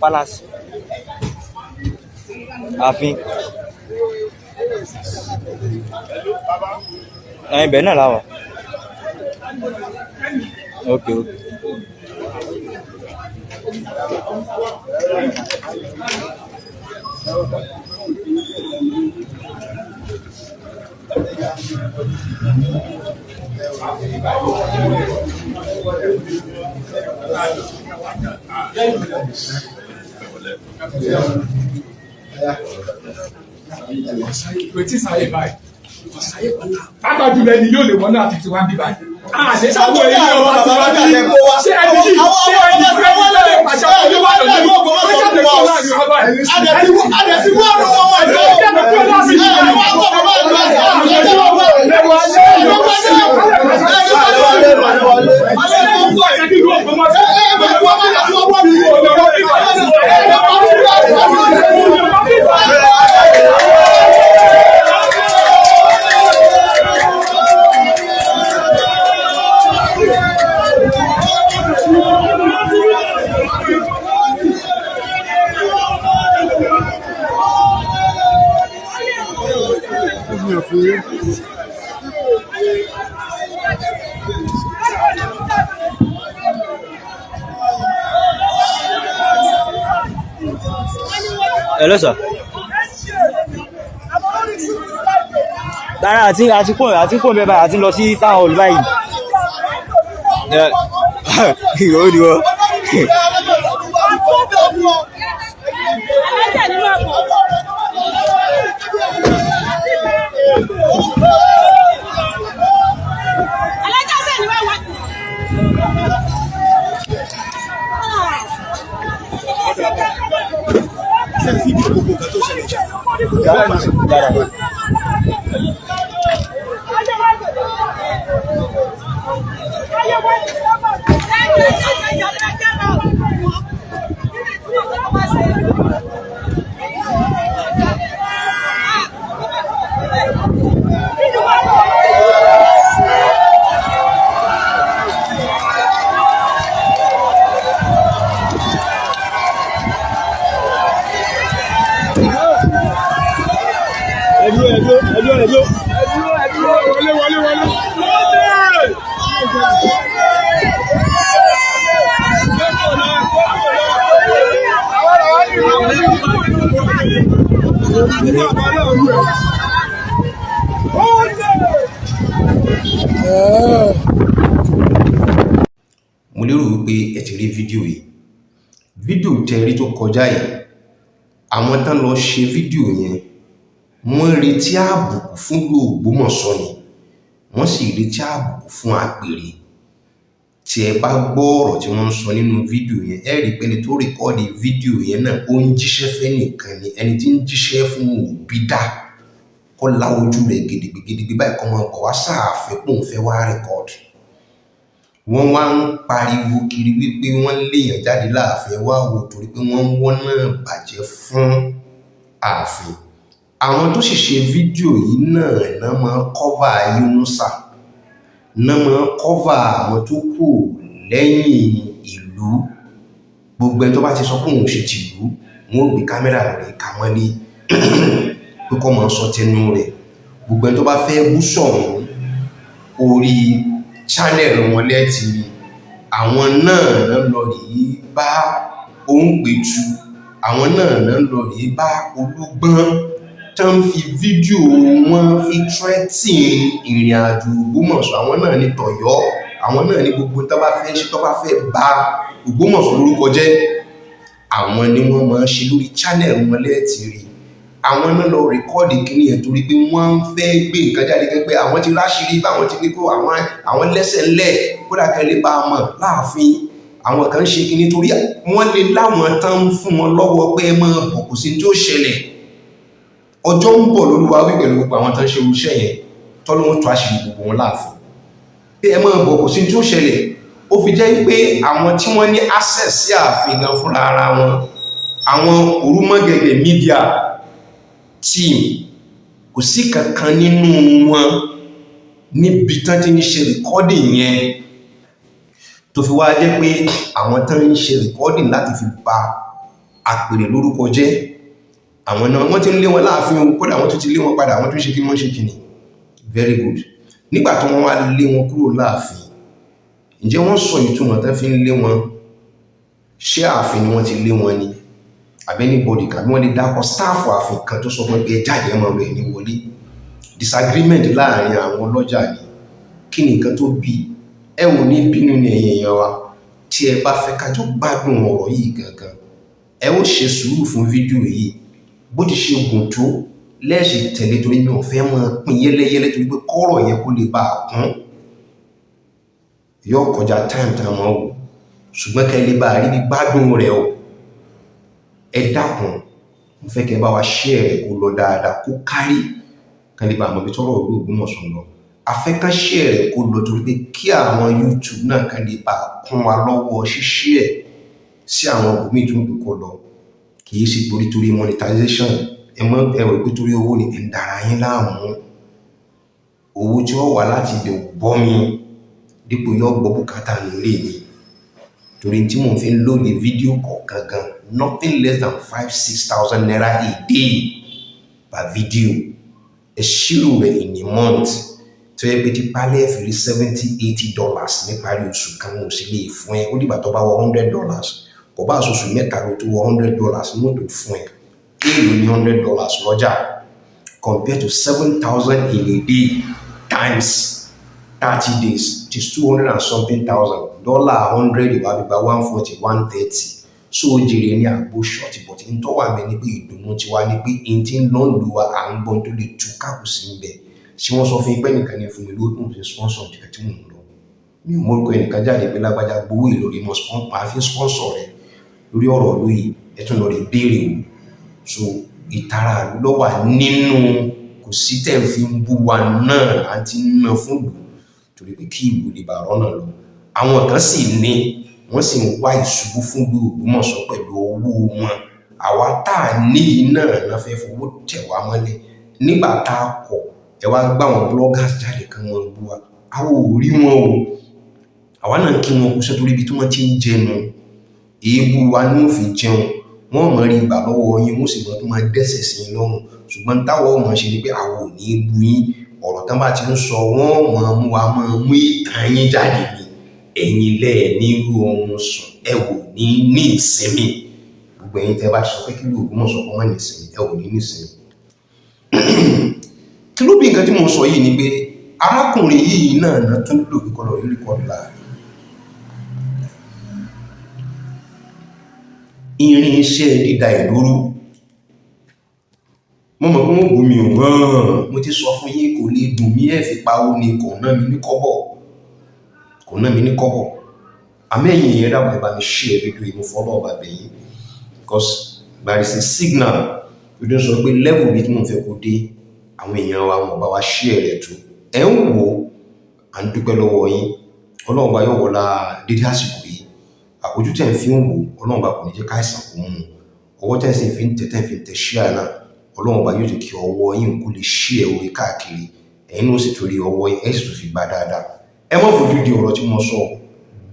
C: Palace. Ààfin. Ẹ̀yin ibẹ̀ náà la wà. Okay.
B: Kò tí sáyé báyìí. Pàápàá jùlọ ẹni yóò lè wọ́n náà fi tiwa ń bí báyìí. Àṣẹ sáwọ́ ilé ọba tí wọ́n bí. Ṣé ẹni yìí, ṣé ẹni tí wọ́n lè pàṣẹ fún yóò wà lójú? Ó jáde kúrò láàrin ọba báyìí.
D: Àdẹ̀sí wọ́n rún wọn wọ́n jọ.
B: Ó jáde kúrò láàrin ọba
C: Hello, sir. Rárá, àti kò mẹ́ba àti lọ sí town hall báyìí. Ó ní wọ́n. Dára. Ẹdúró, ẹdúró, ẹdúró, ẹdúró.
B: Wọlé, wọlé, wọlé.
A: Mo lérò wípé ẹ ti rí fídíò yìí. Fídíò tẹ rí tó kọjá yìí, àwọn tán lọ ṣe fídíò yẹn, wọ́n retí àbùkù fún ìlú Ògbómọ̀ṣọ́ ni, wọ́n sì retí àbùkù fún Apèrè. Tí ẹ bá gbọ́ ọ̀rọ̀ tí wọ́n ń sọ nínú fídíò yẹn, ẹ rí pé ẹni tó record fídíò yẹn náà, ó ń jíṣẹ́ fẹ́nìkan ni. Ẹni tí ń jíṣẹ́ fún òbí dá kó la ojú rẹ̀ gidigidi gidigidi báyìí, kó máa bọ̀ wá sáàfin pòun fẹ́ wá record. Wọ́n wá ń pariwo kiri wípé wọ́n léèyàn jáde láàfin wá wò, torí pé wọ́n ń wọ́nà bàjẹ́ fún ààfin. Àwọn tó sì ṣe fídíò yìí náà náà máa cover Yunusa, náà máa cover àwọn tó kù lẹ́yìn ìlú. Gbogbo ẹni tó bá ti sọ pé òun ò ṣe tìlú, wọn ò gbé kámẹ́rà rẹ̀ ká mọ́lé pé kó máa sọ tẹnu rẹ̀. Gbogbo ẹni tó bá fẹ́ bú Ṣọ̀ún, orí channel wọn lẹ́ẹ̀tì rí. Àwọn náà náà lọ rèé bá Òǹpẹ̀tù, àwọn náà náà lọ rèé bá Olúgbọ́n, tán ń fi fídíò wọn fi threaten ìrìn àjò Ògbómọ̀ṣọ́. Àwọn náà ní tọ̀yọ́, àwọn náà ní gbogbo tó bá fẹ́ ṣe, tó bá fẹ́ ba Ògbómọ̀ṣọ́ lórúkọ jẹ́, àwọn ni wọ́n máa ń ṣe. Lórí channel wọn lẹ́ẹ̀tì rí. Àwọn náà lọ record kíní yẹn torí pé wọ́n ń fẹ́ gbé nǹkan jáde pé àwọn ti ráṣìírí báwọn ti ní kó àwọn lẹ́sẹ̀ ńlẹ̀, kódà kẹ́ lè bá a mọ̀ láàfin. Àwọn kan ń ṣe kíní torí wọ́n lè láwọn tán ń fún wọn lọ́wọ́ pé ẹ máa bọ̀, kò sí tí ó ṣẹlẹ̀. Ọjọ́ ń bọ̀ lÓlúwa wí pẹ̀lú gbogbo àwọn tán ń ṣe irúṣẹ́ yẹn, tọ́lọ́hún tó àṣírí gbogbo wọn láàfin pé ẹ máa bọ̀, kò sí tí ó ṣẹlẹ̀. Ó fi jẹ́ pé àwọn tí wọ́n ní access sí ààfin gan fúnra ara wọn, àwọn Òrùmọ̀gẹ̀gẹ̀ media team, kò sí kankan nínú wọn níbi tán ti ń ṣe recording yẹn, tó fi wá jẹ́ pé àwọn tán ń ṣe recording láti fi ba Àpèrè lórúkọ jẹ́, àwọn náà wọ́n ti ń lé wọn láàfin o. Kódà wọ́n tún ti lé wọn padà, wọ́n tún ṣe kí wọ́n ṣe kìnnì. Very good. Nígbà tí wọ́n wá lé wọn kúrò láàfin, ǹjẹ́ wọ́n sọ ìtumọ̀ tán fi ń lé wọn? Ṣé ààfin ni wọ́n ti lé wọn ni, àbí anybody kàbí wọ́n lè dákọ̀ staff ààfin kan tó sọ fún pé ẹ jáde, ẹ máa rẹ̀ ní wọlé? Disagreement láàrin àwọn ọlọ́jà ni. Kí ni nǹkan tó bí? Ẹ ò ní bínú ní, ẹ̀yin èèyàn wa. Tí ẹ bá fẹ́ kájọ gbádùn ọ̀rọ̀ yìí gangan, ẹ ó ṣe sùúrù fún fídíò yìí. Bó ti ṣe gùn tó lẹ́ẹ̀ṣẹ̀ tẹ̀lé, torí mi ò fẹ́ máa pín yẹ́lẹ́yẹ́lẹ́, torí pé kọ́rọ̀ yẹn kó lè bá a kún, yóò kọjá time tá a máa wò. Ṣùgbọ́n kẹ́ lè bá a rí bí gbádùn rẹ̀ o, ẹ dákun, mo fẹ́ kẹ́ bá wa share rẹ̀ kó lọ dáadáa, kó kárí, kẹ́ lè bá a mọ̀ bí tọ́rọ̀ ìlú Ògbómọ̀ṣọ́ lọ. A fẹ́ kán share rẹ̀ kó lọ, torí pé kí àwọn YouTube náà kán lè bá a kún wa lọ́wọ́ ṣíṣe sí àwọn ibòmíì tó ń gbé kó lọ. Kì í ṣe torí monetization. Ẹ mọ̀, ẹ rò pé torí owó ni. Ẹ̀ ń dara yín láàmú. Owó tí ó wà láti ibẹ̀ ò bọ́ mi dípò yóò gbọ́ bùkátà nílé mi, torí tí mò ń fi ń lóde fídíò kọ̀ọ̀kan gan, nothing less than 5-6 thousand naira a day per video. Ẹ ṣírò rẹ̀ in a month, tó yẹ pé tí pálẹ̀ fi rí $70-80 níparí oṣù kan, wọn ò sì lè fún ẹ. Ó dìgbà tó bá wọ $100, kò bá oṣù mẹ́ta ló tó wọ $100 ní wọ́n tó fún ẹ. Èèlò ní $100 lọ́jà compared to 7,000 in a day times 30 days, which is two hundred and something thousand dollar. 100 ìwà fi gba 140, 130. So ó jèrè ní àgbo short, but n tó wà mẹ́ ni pé ìdùnnú tiwa ni pé n ti ń lọ lù wá, à ń gbọ́n tó lè tú káàkó sí ń bẹ̀. Ṣé wọ́n sọ fún yín pé ẹnìkan ní fún mi lówó tó ń fi sponsor nǹkan tí mò ń lọ? Mi ò mórúkọ ẹnìkan jáde pé lágbájá gbowó ìlórí mọ́, máa fi sponsor rẹ̀ lórí ọ̀rọ̀ ìlú yìí. Ẹ tún lọ rí béèrè wò. So ìtara ìlú ló wà nínú. Kò sí tẹ̀ ń fi ń bú wa náà láti ná fún ìlú, torí pé kí ìlú lè bá rọ́nà lọ. Àwọn kan sì ní wọ́n sì ń wá ìṣubú fún ìlú Ògbómọ̀ṣọ́ pẹ̀lú owó wọn. Àwa tá a níyì náà náà fẹ́ fowó tẹ̀ wá mọ́lẹ̀. Nígbà tá a kọ̀, ẹ wá gbá àwọn bloggers jáde kan, wọn bú wa. Àwọn ò rí wọn o. Àwa náà kí wọn kúṣẹ́, torí ibi tí wọ́n ti ń jẹnu, èébú wa ni wọ́n fi jẹun. Wọ́n mọ̀ rí gbà lọ́wọ́ yín, wọ́n sì mọ̀ tó máa dẹ́sẹ̀ sí yín lọ́rùn. Ṣùgbọ́n táwọn ọmọ ṣe ni pé àwọn ò ní bu yín. Ọ̀rọ̀ tán bá ti ń sọ, wọ́n mọ̀ mú wa mọ̀ mú ìtàn yín jáde ni. Ẹ̀yin lẹ́ẹ̀ ní irú oorun sùn, ẹ ò ní ní ìsinmi. Gbogbo ẹ̀yin tẹ́ bá ti sọ pé kí ló Ògbómọ̀ṣọ́ kó má ní ìsinmi, ẹ ò ní ní ìsinmi. Kí ló bí nǹkan tí mo sọ yìí ni pé arákùnrin yìí náà náà tún lò pé kó lọ rí record láàfin. Irinṣẹ́ dídá ìlú rú. Mo mọ̀ pé wọ́n bú mi ò hàn. Mo ti sọ fún yín, kò lè dùn mí, ẹ̀ fi pawó ni, kò ná mi ní kọ́bọ̀. Kò ná mi ní kọ́bọ̀. Àmọ́ ẹ̀yin èèyàn, dákun, ẹ bá mi share fídíò yìí, mo fọlọ́ ọba bẹ̀ yín. Because there is a signal tó dé sọ pé level bí tí mo fẹ́ kó dé, àwọn èèyàn wa wọn bá wa share rẹ̀ tó. Ẹ̀ ń wò ó, à ń dúpẹ́ lọ́wọ́ yín. Ọlọ́run bá yóò wọlá dédé àsìkò yìí. Àpójú tẹ̀ ń fi ń wò, Ọlọ́run bá kò ní jẹ́ káìsàn kó mú un. Ọwọ́ tẹ̀ sì fi ń tẹ̀, tẹ̀ fi ń tẹ̀ share náà, Ọlọ́run bá yóò jẹ́ kí ọwọ́ yín kó lè share orí káàkiri. Ẹ̀yin náà sì torí ọwọ́ yín, ẹ̀ sì tún fi gbà dáadáa. Ẹ má fojú di ọ̀rọ̀ tí mo sọ.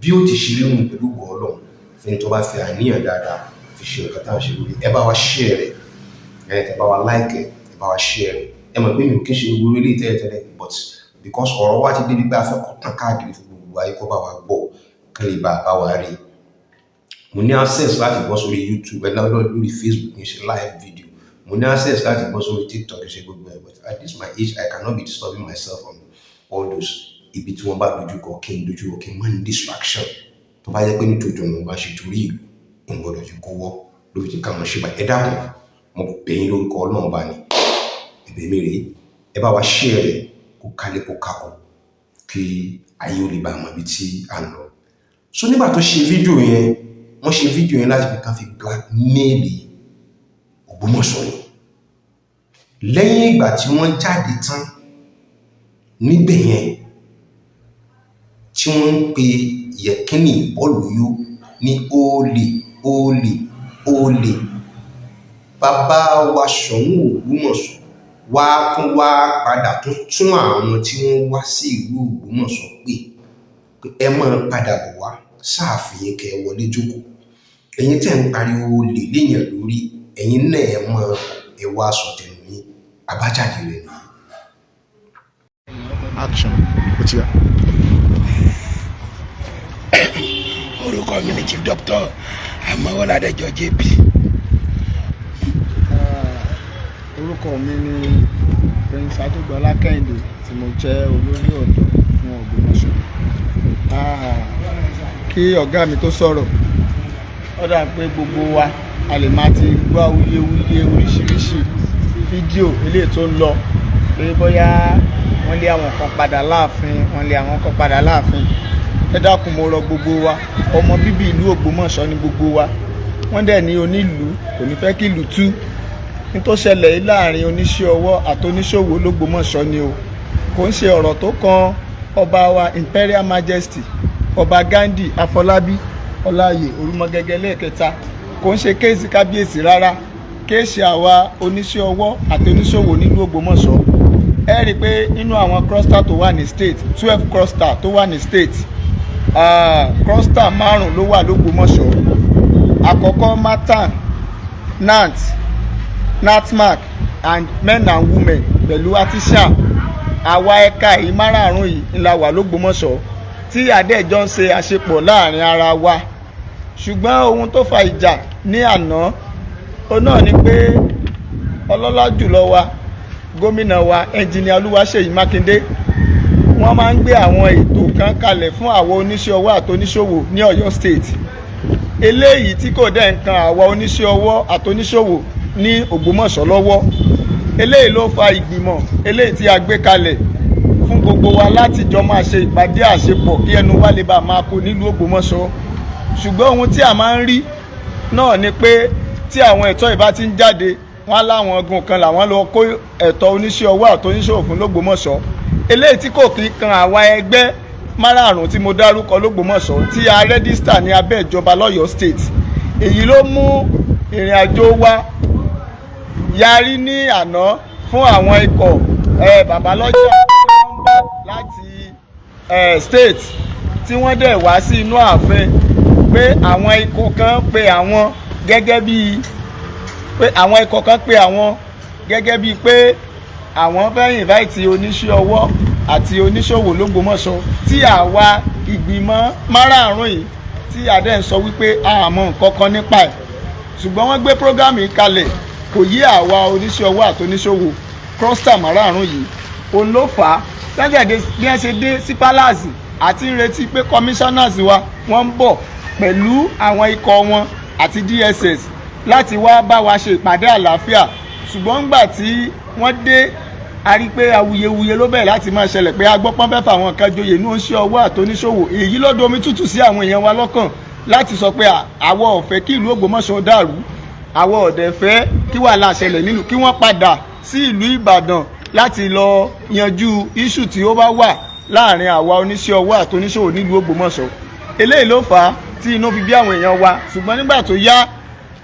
A: Bí ó ti ṣe rí nù pẹ̀lú ògo Ọlọ́run, fún ẹni tó bá fi àníyàn dáadáa fi ṣe nǹkan tá à ń ṣe lórí. Ẹ bá wa share rẹ̀, ẹ bá wa like ẹ, ẹ bá wa share rẹ̀. Ẹ mọ̀ pé mi ò kí ń ṣe gbogbo eléyìí tẹ́lẹ̀tẹ́lẹ̀, but because ọ̀rọ̀ wa ti débi pé a fẹ́ kó tàn káàkiri fún gbogbo ayé kó bá wa gbọ́, kí lè bá wa rí. Mo ní access láti bọ́ sórí YouTube, ẹ lórí Facebook ń ṣe live video. Mo ní access láti bọ́ sórí TikTok, ṣe gbogbo ẹ̀, but at this my age, I cannot be disturbing myself on all those. Ibi tí wọ́n bá dojú kọ, kí n dojú kọ, kí n má ní distraction. Tó bá jẹ́ pé nítorí ọ̀nà bá ṣe torí ìlú, n gbọ́dọ̀ jẹ́ kó wọ́ lórí tí ká mọ̀ ṣe báyìí. Ẹ dákun, mo bẹ̀ yín lórúkọ Ọlọ́run bá ní. Ẹ̀bẹ̀ mi rèé, ẹ bá wa share rẹ̀ kó kálé kó kákó, kí ayé ó lè bá mọ̀ ibi tí à ń lọ. So nígbà tó ṣe fídíò yẹn, wọ́n ṣe fídíò yẹn láti fi kàn fi blackmail Ògbómọ̀ṣọ́ ni. Lẹ́yìn ìgbà tí wọ́n jáde tán níbẹ̀ yẹn, tí wọ́n ń pe Yẹ̀kínì Bọ́ọ̀lùyó ní olè, olè, olè, bàbá wa Ṣọ̀ún Ògbómọ̀ṣọ́ wá tún wá padà tún tún àwọn tí wọ́n wá sí ìlú Ògbómọ̀ṣọ́ pé ẹ máa padà bọ̀ wá sáàfin, kẹ́ ẹ wọlé jókòó. Ẹ̀yin tẹ́ ń pariwo olè léèyàn lórí, ẹ̀yin náà ẹ máa ẹ wá sọ tẹnu yín. Àbájáde rẹ̀ nìyí.
E: Action, ó ti yá.
F: Orúkọ mi ni Chief Doctor Amọ̀wọ́ládẹ́jọ JP.
E: Orúkọ mi ni Prince Adégbọlá Kẹ́hìndé, tí mo jẹ́ olórí ọ̀dọ́ fún Ògbómọ̀ṣọ́. Kí ọ̀gá mi tó sọ̀rọ̀, ó dà pé gbogbo wa a lè máa ti gbọ́ awuyewuye oríṣiríṣi fídíò eléyìí tó ń lọ pé bóyá wọ́n lé àwọn kan padà láàfin, wọ́n lé àwọn kan padà láàfin. Ẹ dákun, mo rọ gbogbo wa, ọmọ bíbí ìlú Ògbómọ̀ṣọ́ ni gbogbo wa. Wọ́n dẹ̀ ní onílùú kò ní fẹ́ kí ìlú tú. Ní tó ṣẹlẹ̀ yìí láàrin oníṣẹ́ ọwọ́ àti oníṣòwò l'Ógbómọ̀ṣọ́ ni o. Kò ń ṣe ọ̀rọ̀ tó kan ọba wa, Imperial Majesty Ọba Ghandi Afọlábí Ọláyè Orúmọgẹ́gẹ́ lẹ́ẹ̀kẹta. Kò ń ṣe case kábíyèsí rárá, case àwa oníṣẹ́ ọwọ́ àti oníṣòwò nílùú Ògbómọ̀ṣọ́. Ẹ rí i pé nínú àwọn cluster tó wà ní state, 12 cluster tó wà ní state, cluster márùn ló wà l'Ógbómọ̀ṣọ́. Àkọ́kọ́, MATAN, NANT, NATMAC and men and women pẹ̀lú artisan. Àwa ẹ̀ka yìí márààrún yìí ńlá wà l'Ógbómọ̀ṣọ́ tí àdẹ́jọ́ ń ṣe àṣepọ̀ láàrin ara wa. Ṣùgbọ́n ohun tó fa ìjà ní àná, ó náà ni pé ọlọ́lá jùlọ wa, gómìnà wa, Ẹnjìnìà Olúwaṣèyí Mákindé, wọ́n máa ń gbé àwọn ètò kan kalẹ̀ fún àwọn oníṣẹ́ ọwọ́ àti oníṣòwò ní Ọ̀yọ́ State, eléyìí tí kò dẹ̀ ń kan àwa oníṣẹ́ ọwọ́ àti oníṣòwò ní Ògbómọ̀ṣọ́ lọ́wọ́. Eléyìí ló fa ìgbìmọ̀ eléyìí tí a gbé kalẹ̀ fún gbogbo wa láti jọ máa ṣe ìpàdé àṣepọ̀ kí ẹnu wa lè bá máa kó nílùú Ògbómọ̀ṣọ́. Ṣùgbọ́n ohun tí a máa ń rí náà ni pé tí àwọn ẹ̀tọ́ ìbá ti ń jáde, wọ́n láwọn ogun kan làwọn lọ kó ẹ̀tọ́ oníṣẹ́ ọwọ́ àti oníṣòwò fún l'Ógbómọ̀ṣọ́, eléyìí tí kò kí kan àwa ẹgbẹ́ márààrún tí mo dárúkọ l'Ógbómọ̀ṣọ́ tí a register ní abẹ́ ìjọba lọ́yọ̀ọ́ State. Èyí ló mú ìrìn àjò wa yarí ní àná fún àwọn ikọ̀ babalọ́jà tí wọ́n ń bọ̀ láti state, tí wọ́n dẹ̀ wá sí inú ààfin pé àwọn ikọ̀ kan pe àwọn Gẹ́gẹ́ bíi pé àwọn ikọ̀ kan pé àwọn, gẹ́gẹ́ bíi pé àwọn fẹ́ invite oníṣẹ́ ọwọ́ àti oníṣòwò l'Ógbómọ̀ṣọ́, tí àwa ìgbìmọ̀ márààrún yìí tí adé ń sọ wípé a mọ̀ nǹkan kan nípa ẹ̀. Ṣùgbọ́n wọ́n gbé program yìí kalẹ̀, kò yé àwa oníṣẹ́ ọwọ́ àti oníṣòwò cluster márààrún yìí. Òun ló fà á lọ́jọ́dé bí wọ́n ṣe dé sí palace àti ń retí pé commissioners wa wọ́n ń bọ̀ pẹ̀lú àwọn ikọ̀ wọn àti DSS láti wá bá wa ṣe ìpàdé àlàáfíà. Ṣùgbọ́n ńgbà tí wọ́n dé, a rí pé awuyewuye ló bẹ̀rẹ̀ láti máa ṣẹlẹ̀, pé agbọ́pọ́n fẹ́ fà àwọn kan joyè ní oníṣẹ́ ọwọ́ àtoníṣòwò. Èyí ló domi tútù sí àwọn èèyàn wa lọ́kàn láti sọ pé àwọ̀ ò fẹ́ kí ìlú Ògbómọ̀ṣọ́ dàrú, àwọ̀ ọ̀dẹ̀ fẹ́ kí wàhálà ṣẹlẹ̀ nílùú, kí wọ́n padà sí ìlú Ìbàdàn láti lọ yanjú issue tí ó bá wà láàrin àwa oníṣẹ́ ọwọ́ àtoníṣòwò nílùú Ògbómọ̀ṣọ́. Eléyìí ló fà á tí inú fi bí àwọn èèyàn wa. Ṣùgbọ́n nígbà tó yá,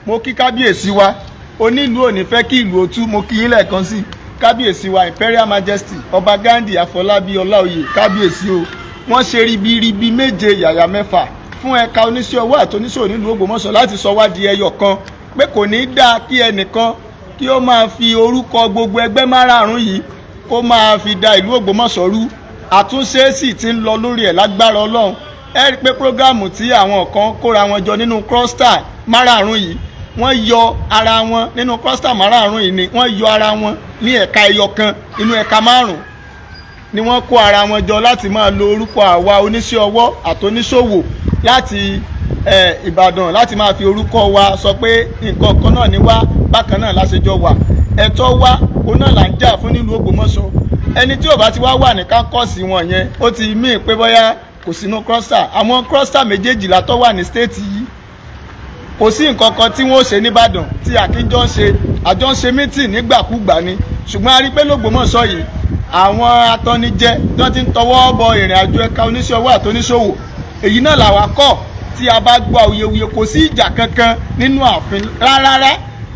E: mo kí kábíyèsí wa, onílùú ò ní fẹ́ kí ìlú ó tú. Mo kí yín lẹ́ẹ̀kan sí, kábíyèsí wa, Imperial Majesty Ọba Ghandi Àfọlábí Ọláoyè. Kábíyèsí o, wọ́n ṣe ribiribi méje yàyà mẹ́fà fún ẹ̀ka oníṣẹ́ ọwọ́ àti oníṣòwò nílùú Ògbómọ̀ṣọ́ láti sọ wá di ẹyọ kan, pé kò ní í dáa kí ẹnìkan kí ó máa fi orúkọ gbogbo ẹgbẹ́ márààrún yìí kó máa fi da ìlú Ògbómọ̀ṣọ́ rú. Àtúnṣe sì ti ń lọ lórí ẹ̀ lágbára Ọlọ́run. Ẹ rí i pé program tí àwọn kan kóra wọn jọ nínú cluster márààrún yìí, wọ́n yọ ara wọn nínú cluster márààrún yìí ni wọ́n yọ ara wọn ní ẹ̀ka ẹyọ kan inú ẹ̀ka márùn ni wọ́n kó ara wọn jọ láti máa lo orúkọ àwa oníṣẹ́ ọwọ́ àtoníṣòwò láti Ìbàdàn, láti máa fi orúkọ wa sọ pé nǹkan kan náà ní wá, bákan náà láṣejọ wà, ẹ̀tọ́ wa òun náà là ń jà fún nílùú Ògbómọ̀ṣọ́. Ẹni tí ò bá ti wá wà ní caucus wọn yẹn, ó ti mí pé bóyá kò sínú cluster. Àwọn cluster méjèèjìlá tó wà ní state yìí, kò sí nǹkan kan tí wọ́n ó ṣe nìbàdàn tí àkíjọ ń ṣe, àjọ ń ṣe meeting nígbàkúgbà ni. Ṣùgbọ́n a rí pé l'Ógbómọ̀ṣọ́ yìí, àwọn atọ́nijẹ tí wọ́n ti ń tọwọ́ bọ ìrìn àjò ẹ̀ka oníṣẹ́ ọwọ́ àtoníṣòwò, èyí náà làwa kọ̀. Tí a bá gbọ́ awuyewuye, kò sí ìjà kankan nínú ààfin rárá.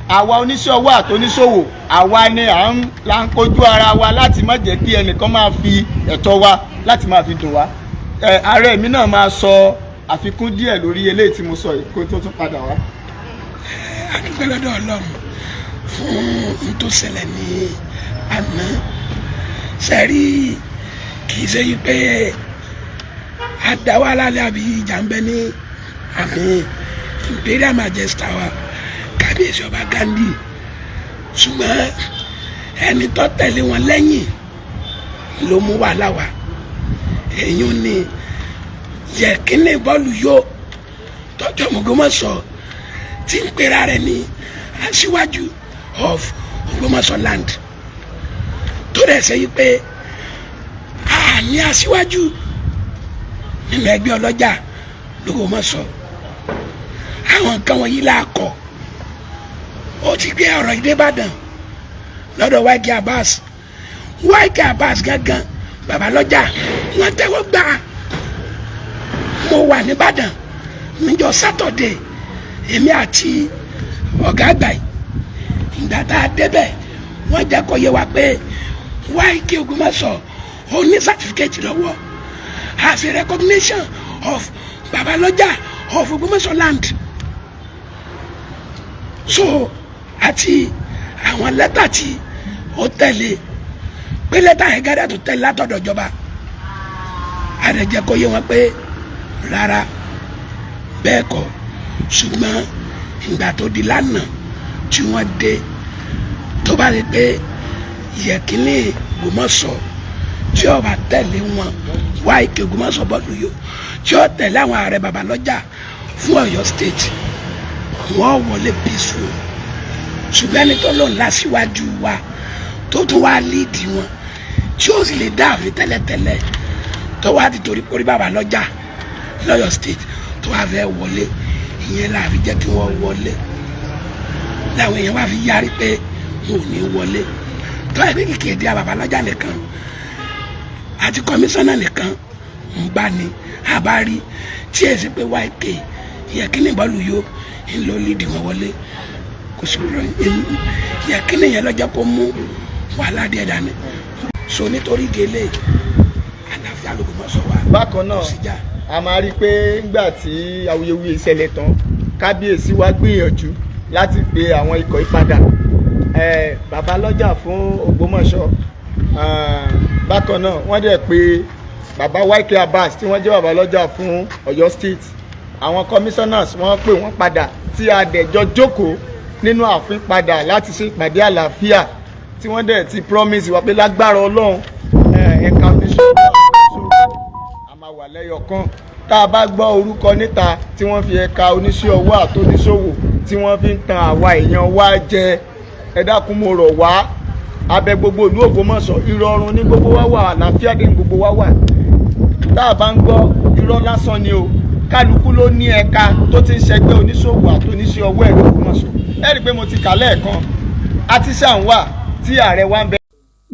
E: Àwa oníṣẹ́ ọwọ́ àtoníṣòwò, àwa ni à ń là ń kojú ara wa láti má jẹ́ kí ẹnìkan máa fi ẹ̀tọ́ wa láti máa fi dùn wá. Ẹ ààrẹ mi náà máa sọ àfikún díẹ̀ lórí eléyìí tí mo sọ yìí kó tó tún padà wá.
F: A dúpẹ́ lọ́dọ̀ Ọlọ́run fún n tó ṣẹlẹ̀ ní àná. Sẹ́rí, kì í ṣe yí pé àdáwálálẹ̀ àbí ìjà ń bẹ ní àmì Imperial Majesty wa, Kábíyèsí Ọba Ghandi, ṣùgbọ́n ẹni tó tẹ̀lé wọn lẹ́yìn ló mú wàhálà wá. Èyí ni yẹ̀kínní bọ́ọ̀lù yó tọ́jú Ògbómọ̀ṣọ́ tí ń pera rẹ̀ ní aṣíwájú of Ògbómọ̀ṣọ́ land, tó dẹ̀ ṣe yí pé a ní aṣíwájú nínú ẹgbẹ́ ọlọ́jà l'Ógbómọ̀ṣọ́. Àwọn nǹkan wọ̀nyí là kọ̀. Ó ti gbé ọ̀rọ̀ yìí dé Ìbàdàn lọ́dọ̀ YK Abbas. YK Abbas gángan bàbá lọ́jà, wọ́n tẹ́wọ́ gbà. Mo wà nìbàdàn níjọ́ Saturday, èmi àti ọ̀gá àgbà yìí. Ìgbà tá a débẹ̀, wọ́n jẹ́ kó yé wa pé YK Ògbómọ̀ṣọ́ ó ní certificate lọ́wọ́ as a recognition of babalọ́jà of Ògbómọ̀ṣọ́ land. So àti àwọn lẹ́tà tí ó tẹ̀lé, pé lẹ́tà yẹn gádà tó tẹ̀lé látọ̀dọ̀ ìjọba. Àdẹ̀jẹ́ kó yé wọn pé rárá, bẹ́ẹ̀ kọ́. Ṣùgbọ́n ìgbà tó di lánàá tí wọ́n dé, tó bá rí pé Yẹ̀kínní Ògbómọ̀ṣọ́ tí ó bá tẹ̀lé wọn wá ike Ògbómọ̀ṣọ́ bọ́ọ̀lù yó, tí ó tẹ̀lé àwọn ààrẹ babalọ́jà fún Ọ̀yọ́ State, wọ́n wọlé peaceful. Ṣùgbọ́n ẹni tó lòun lásìwájú wa, tó tún wá lead wọn, tí ó sì lè dá àfin tẹ́lẹ̀tẹ́lẹ̀, tó wá ti torí kórí babalọ́jà lọ́yọ̀ State tó wá fẹ́ wọlé, ìyẹn là fi jẹ́ kí wọ́n wọlé. Làwọn èèyàn wá fi yarí pé wọn ò ní wọlé. Tó ẹ bí kìkì èdè babalọ́jà nìkan àti kọmíṣánná nìkan ń bá ní àbárí tí ẹ sì pé YK Yẹ̀kínní bọ́ọ̀lù yó ń lọ lead wọn wọlé, kò sí Yẹ̀kínní yẹn lọ́jọ́ kó mú wàhálà díẹ̀ dání. So nítorí délé, àlàáfíà ló kò mọ̀ sọ wa.
E: Bákan náà,
F: kò sí jà.
E: A máa rí i pé ńgbà tí awuyewuye ṣẹlẹ̀ tán Kábíyèsí wa gbìyànjú láti pe àwọn ikọ̀ yìí padà. Bàbá lọ́jà fún Ògbómọ̀ṣọ́ bákan náà, wọ́n dẹ̀ pé bàbá YK Abbas tí wọ́n jẹ́ bàbá lọ́jà fún Ọ̀yọ́ State, àwọn commissioners, wọ́n pè wọ́n padà, tí a dẹ̀ jọ jókòó nínú ààfin padà láti ṣe ìpàdé àlàáfíà, tí wọ́n dẹ̀ ti promise wa pé lágbára Ọlọ́run, ẹ̀ka oníṣòwò a máa wà lẹ́yọ̀ kan. Tá a bá gbọ́ orúkọ níta tí wọ́n fi ẹ̀ka oníṣẹ́ ọwọ́ àtoníṣòwò tí wọ́n fi ń tan àwa èèyàn wa jẹ, ẹ dákun, mo rọ̀ wá, abẹ gbogbo ìlú Ògbómọ̀ṣọ́, ìrọ̀rùn ní gbogbo wa wà, àlàáfíà dé ní gbogbo wa wà. Tá a bá ń gbọ́, irọ́ lásán ni o. Kálukú ló ní ẹ̀ka tó ti ń ṣẹgbẹ́ oníṣòwò àtoníṣẹ́ ọwọ́ ẹ̀rọ Ògbómọ̀ṣọ́. Ẹ rí i pé mo ti kà lẹ́ẹ̀kan, artisan wà tí ààrẹ wa ń bẹ.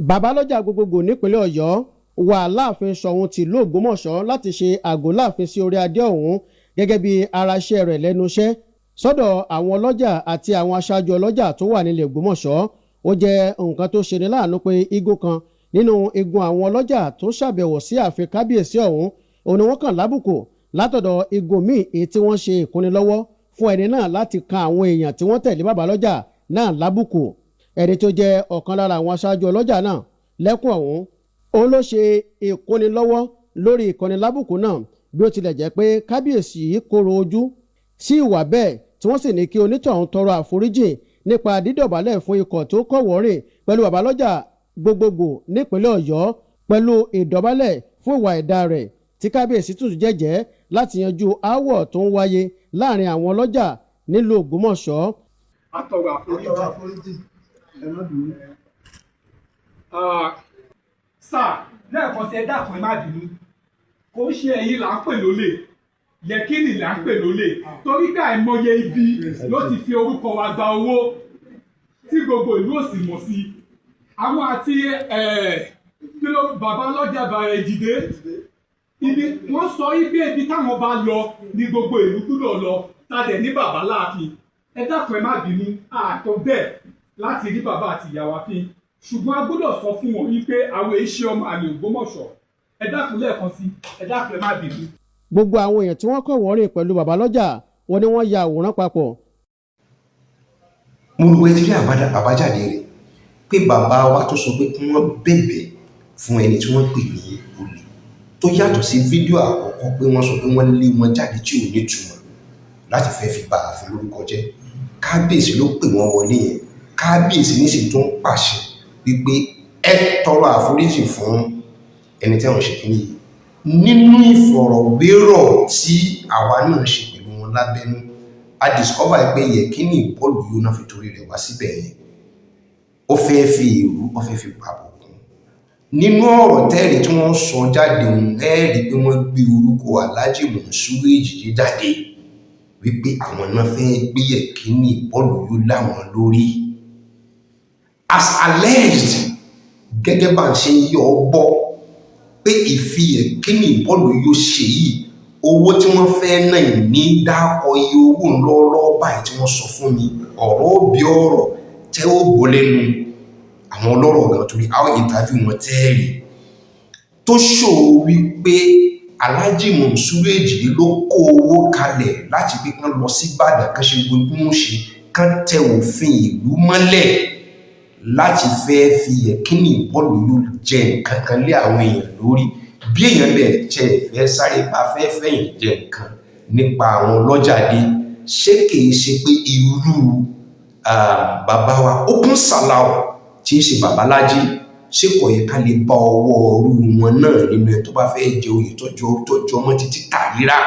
G: Babalọ́jà gbogbogbò nípínlẹ̀ Ọ̀yọ́ wà láàfin Ṣọ̀ún tìlú Ògbómọ̀ṣọ́ láti ṣe àgọ́ láàfin sí orí adé ọ̀hún gẹ́gẹ́ bí ara iṣẹ́ rẹ̀ lẹ́nu iṣẹ́ sọ́dọ̀ àwọn ọlọ́jà àti àwọn aṣáájú ọlọ́jà tó wà nílẹ̀ Ògbómọ̀ṣọ́. Ó jẹ́ nǹkan tó ṣeni láàánú pé igun kan nínú igun àwọn ọlọ́jà tó ṣàbẹ̀wò sí ààfin kábíyèsí ọ̀hún òun ni wọ́n kàn lábùkù látọ̀dọ̀ igun míì, èyí tí wọ́n ṣe ìkúnnilọ́wọ́ fún ẹni náà láti kan àwọn èèyàn tí wọ́n tẹ̀lé babalọ́jà náà lábùkù. Ẹni tó jẹ́ ọ̀kan lára àwọn aṣáájú ọlọ́jà náà lẹ́kùn ọ̀hún, òun ló ṣe ìkúnnilọ́wọ́ lórí ìkànnì lábùkù náà, bí ó tilẹ̀ jẹ́ pé kábíyèsí kóró ojú sí ìwà bẹ́ẹ̀, tí wọ́n sì ní kí onítọ̀hún tọrọ àforíjì nípa dídọ̀bálẹ̀ fún ikọ̀ tó kọ̀wọ́rìn pẹ̀lú babalọ́jà gbogbogbò nípínlẹ̀ Ọ̀yọ́, pẹ̀lú ìdọ̀bálẹ̀ fún ìwà ẹ̀dá rẹ̀, tí kábíyèsí tún jẹ́jẹ́ láti yanjú aáwọ̀ tó ń wáyé láàrin àwọn ọlọ́jà nílùú Ògbómọ̀ṣọ́.
B: Atọrọ àforíjì. Sáà lẹ́ẹ̀kan sí, ẹ dákun, ẹ má bínú. Kò ń ṣe ẹ̀yin là ń pè lólè, Yẹkínì là ń pè lólè, torí pé àìmọye ibi ló ti fi orúkọ wa gba owó tí gbogbo ìlú ò sì mọ̀ sí. Àwọn àti kí ló bàbá ọlọ́jà bàrẹ̀ ìjìdé ibi wọ́n sọ ibi táwọn bá lọ ní gbogbo ìlú gbúdọ̀ lọ tadẹ̀ ní bàbá láàfin. Ẹ dákun, ẹ má bínú, àtọ bẹ́ẹ̀ láti rí bàbá àti ìyá wa fín, ṣùgbọ́n a gbọ́dọ̀ sọ fún wọn wípé àwọn èṣe ọmọ àlè Ògbómọ̀ṣọ́. Ẹ dákun, lẹ́ẹ̀kan sí, ẹ dákun, ẹ má bínú.
G: Gbogbo àwọn èèyàn tí wọ́n kọ̀wọ́rìn pẹ̀lú babalọ́jà wọn ni wọ́n ya àwòrán papọ̀.
A: Mo rò pé ti rí àbájáde rẹ̀ pé bàbá wa tó sọ pé kí wọ́n bẹ̀bẹ̀ fún ẹni tí wọ́n pè ní olè, tó yàtọ̀ sí fídíò àkọ́kọ́ pé wọ́n sọ pé wọ́n lé wọn jáde, tí ò nítumọ̀ láti fẹ́ fi ba ààfin lórúkọ jẹ́. Kábíyèsí ló pè wọ́n wọlé yẹn. Kábíyèsí nísìnyí tó ń pàṣẹ wípé ẹ tọrọ àforíjì fún ẹni tí àwọn ṣe kíní yìí. Nínú ìfọ̀rọ̀wérọ̀ tí àwa náà ṣe pẹ̀lú wọn lábẹ́nú, a discover pé Yẹkínì bọ́ọ̀lù yóò náà fi torí rẹ̀ wá síbẹ̀ yẹn, ó fẹ́ fi ìrú, ó fẹ́ fi pàbùkù nínú ọ̀rọ̀ tẹ́ẹ̀rí tí wọ́n sọ jáde òun. Ẹ́ẹ̀rí pé wọ́n gbé orúkọ Alhaji Monsuru Èjìdé jáde wípé àwọn náà fẹ́ gbé Yẹkínì bọ́ọ̀lù yóò láwọn lórí, as alleged, gẹ́gẹ́ bá ń ṣe ń yọ ọ́ gbọ́ pé ìfi Yẹkínì bọ́ọ̀lù yóò ṣe yìí, owó tí wọ́n fẹ́ náà ní dákọ̀ iye owó ńlọ́ọ́lọ́ọ́ báyìí tí wọ́n sọ fún mi. Ọ̀rọ̀ òbí ọ̀rọ̀ tẹ́ ó bọ́ lẹ́nu àwọn ọlọ́rọ̀ gan, torí àwọn interview wọn tẹ́ẹ̀rì tó ṣòro wípé Alhaji Monsuru Èjìdé ló kó owó kalẹ̀ láti pé kán lọ sí Ìbàdàn, kán ṣe gbogbo bí wọ́n ṣe kán tẹ òfin ìlú mọ́lẹ̀ láti fẹ́ fi Yẹkínì bọ́ọ̀lù yóò jẹ nǹkan kan lé àwọn èèyàn lórí. Bí èèyàn bẹ̀ jẹ́ ìfẹ́ sáré bá fẹ́ fẹ̀yìn jẹ nǹkan nípa àwọn ọlọ́jàdé, ṣé kìí ṣe pé irú bàbá wa Okun Salau tí ń ṣe babalájí, ṣé kò yẹ ká lè bá ọwọ́ ọrú wọn náà nínú ẹ tó bá fẹ́ jẹ oyè tọ́jọ́ ọmọ títí tàrírà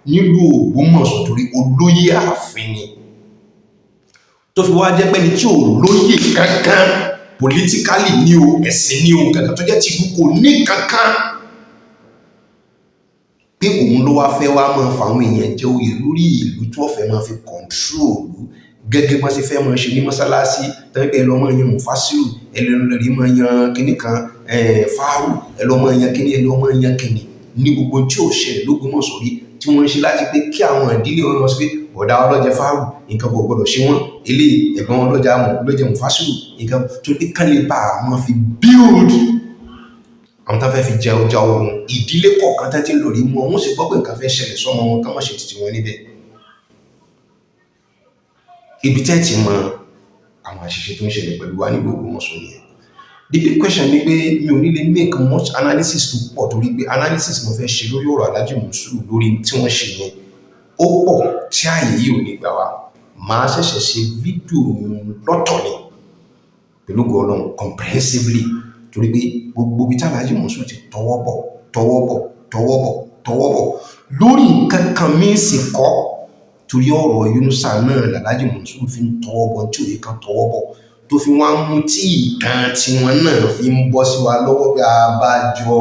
A: nílùú Ògbómọ̀ṣọ́? Torí olóyè ààfin ni, tó fi wá jẹ́ pé ní tí ò lóyè kankan politically ní o, ẹ̀sìn ní o, kankan tó jẹ́ tìlú kò ní kankan, pé òun ló wá fẹ́ wá máa fàwọn èèyàn jẹ oyè lórí ìlú, tí wọ́n fẹ́ máa fi control gẹ́gẹ́ bọ́n ṣe fẹ́ máa ṣe ní mọ́sálásí tẹ́lẹ̀ pé ẹ lọ́ máa yan mufasiru, ẹ lọ́ rí máa yan kinní kan fáwù, ẹ lọ́ máa yan kinní, ẹ lọ́ máa yan kinní ní gbogbo tí ò ṣẹlẹ̀ l'Ógbómọ̀ṣọ́ rí, tí wọ́n ń ṣe láti pé kí àwọn ìdílé wọn lọ sí pé ọ̀dà ọlọ́jẹ fáwù, nǹkan kò gbọdọ̀ ṣe wọ́n, eléyìí ẹ̀gbọ́n wọn lọ́jà mọ̀ lọ́jẹ mufasiru, nǹkan tó pé kán lè bá àwọn fi build àwọn tó fẹ́ fi jẹ ọjà ogun ìdílé kọ̀ọ̀kan tó ti ń lò rí mú wọn, wọ́n sì gbọ́ pé nǹkan fẹ́ ṣẹlẹ̀ sọ́mọ wọn, kán má ṣe títí wọn níbẹ̀. Ibi tẹ́ ti mọ àwọn àṣìṣe tó ń ṣẹlẹ̀ pẹ̀lú wa nílùú Ògbómọ̀ṣọ́ nìyẹn. The big question ni pé mi ò ní lè make much analysis tó pọ̀, torí pé analysis mo fẹ́ ṣe lórí ọ̀rọ̀ Alhaji Monsuru, lórí tí wọ́n ṣe yẹn, ó pọ̀ tí ààyè yìí ò ní gbà wá. Màá ṣẹ̀ṣẹ̀ ṣe fídíò lọ́tọ̀ ni pẹ̀lú ògo Ọlọ́run, comprehensively, torí pé gbogbo ibi tí Alhaji Monsuru ti tọwọ́ bọ̀, tọwọ́ bọ̀, tọwọ́ bọ̀, tọwọ́ bọ̀ lórí nǹkan kan míì sì kọ́, torí ọ̀rọ̀ Yunusa náà l'Alhaji Monsuru fi ń tọwọ́ bọ̀ tí òye kan tọwọ́ bọ̀, tó fi wá mú tí ìtàn tiwọn náà fi ń bọ́ sí wa lọ́wọ́ bí abájọ.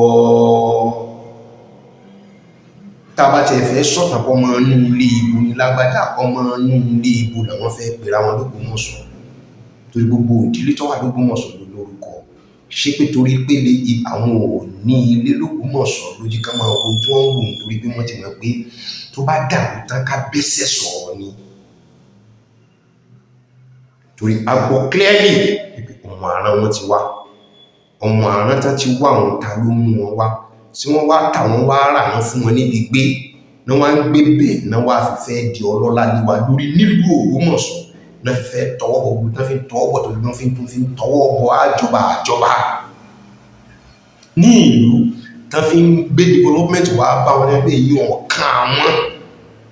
A: Tá a bá tiẹ̀ fẹ́ sọ̀tàn pọ̀, ọmọ inú ilé ibo ni lágbájá, ọmọ inú ilé ibo làwọn fẹ́ pera wọn l'Ógbómọ̀ṣọ́? Torí gbogbo ìdílé tó wà l'Ógbómọ̀ṣọ́ ló lórúkọ. Ṣé pé torí pé lè àwọn ò ní ilé l'Ógbómọ̀ṣọ́ ló jí ká máa wo tí wọ́n ń wò? Nítorí pé wọ́n ti mọ̀ pé tó bá dàrú tán, ká bẹ́sẹ̀ sọ̀rọ̀ ni. Torí a gbọ́ clearly pé ọmọ àrán wọn ti wá, ọmọ àrán tán ti wá òun. Ta ló mú wọn wá? Tí wọ́n wá tà wọ́n, wá rà wọ́n fún wọn níbi gbé ní wọ́n á ń gbé bẹ́ẹ̀ náà, wá fi fẹ́ di ọlọ́lá lé wa lórí nílùú Ògbómọ̀ṣọ́ náà, fi fẹ́ tọwọ́ bọ̀ gbogbo tán, fi ń tọwọ́ bọ̀, tó fi ń tó fi ń tọwọ́ bọ̀ àjọba àjọba ní ìlú tán, fi ń gbé development wá bá wọn pé èyí ọ̀kan àwọn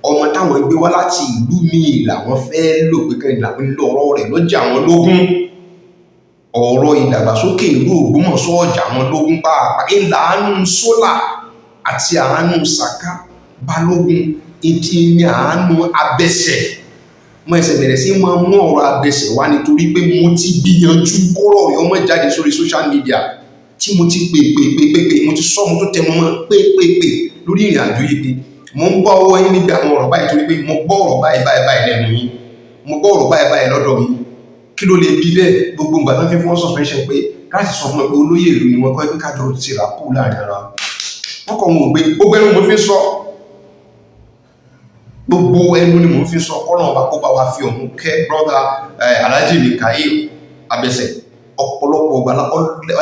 A: ọmọ táwọn gbé wá láti ìlú míì làwọn fẹ́ lò, pé kẹ́rin làwọn ń lọ ọ̀rọ̀ rẹ̀ lọ́jà àwọn lógún, ọ̀rọ̀ ìdàgbàsókè ìlú Ògbómọ̀ṣọ́ ọjà àwọn lógún pàápàá, ìlà àánú sólà àti àánú Sàká Balógun, ìdí ní àánú Abẹ́sẹ̀. Mo ẹsẹ̀ bẹ̀rẹ̀ sí máa mú ọ̀rọ̀ Abẹ́sẹ̀ wá nítorí pé mo ti gbìyànjú kọ́rọ̀ rẹ̀ ọmọ jáde sórí social media, tí mo ti pè pè pè pè pè, mo ti sọ, mo tó tẹnu mọ́ pé pè pè lórí ìrìn àjò yìí pé mo ń bọ́ ọwọ́ yín níbi àwọn ọ̀rọ̀ báyìí, torí pé mo gbọ́ ọ̀rọ̀ báyìí báyìí báyìí lẹ́nu yín, mo gbọ́ ọ̀rọ̀ báyìí báyìí lọ́dọ̀ yín. Kí ló lè bí bẹ́ẹ̀? Gbogbo ìgbà tó ń fi fún suspension pé káàsì sọ fún ẹ pé olóyè ìlú ni wọ́n kọ́, pé kájọ ti rà kú láàrin ara wọn kọ̀, wọn ò gbé. Gbogbo ẹnu mo fi sọ, gbogbo ẹnu ni mo fi sọ. Kọ́nà ọba kó bá wa fi ọ̀hún kẹ́ brother Alhaji Mikael Abẹ́sẹ̀. Ọ̀pọ̀lọpọ̀ ọgbà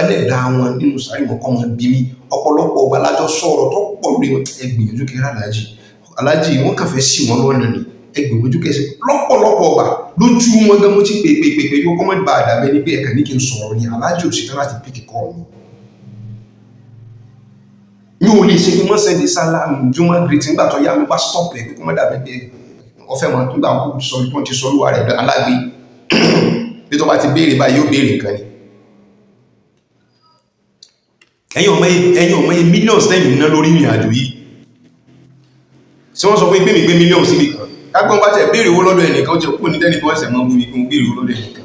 A: ẹlẹ́dàá wọn nínú sàárì wọn kọ́ wọn bí mi. Ọ̀pọ̀lọpọ̀ ọgbà lájọ sọ̀rọ̀ tó pọ̀ lórí wọn. Ẹ gbìyànjú kẹrẹ Alhaji, Alhaji wọn kàn fẹ́ sí wọn lọ́nà ni. Ẹ gbìyànjú kẹsì lọ́pọ̀lọpọ̀ ọgbà lójú wọn gan. Mo ti pè pè pè pè yóò kọ́mọ́ bá àdàbẹ́ ní pé ẹ̀ka ní kí n sọ̀rọ̀ ni. Alhaji ò ṣetán láti pick call mi. Mi ò lè ṣe kí wọ́n send salam juma greeting. Nígbà tó yá, mi bá stop ẹ̀ pé kó má dàbẹ́ pé ọfẹ́ wọn tó gbà kó sọ tó ti sọ lúwa rẹ̀ alágbé bí tó bá ti béèrè báyìí, yóò béèrè nǹkan ni. Ẹ̀yin ọmọ yìí, millions tẹ́yìn ná lórí ìrìn àjò yìí, tí wọ́n sọ fún pé mi gbé millions síbi kan, kágbọ́n bá tẹ̀ béèrè owó lọ́dọ̀ ẹnìkan, ó jẹ́ kúrò ní tẹ́nìkan ẹsẹ̀ mọ́ bú mi kí mo béèrè owó lọ́dọ̀ ẹnìkan.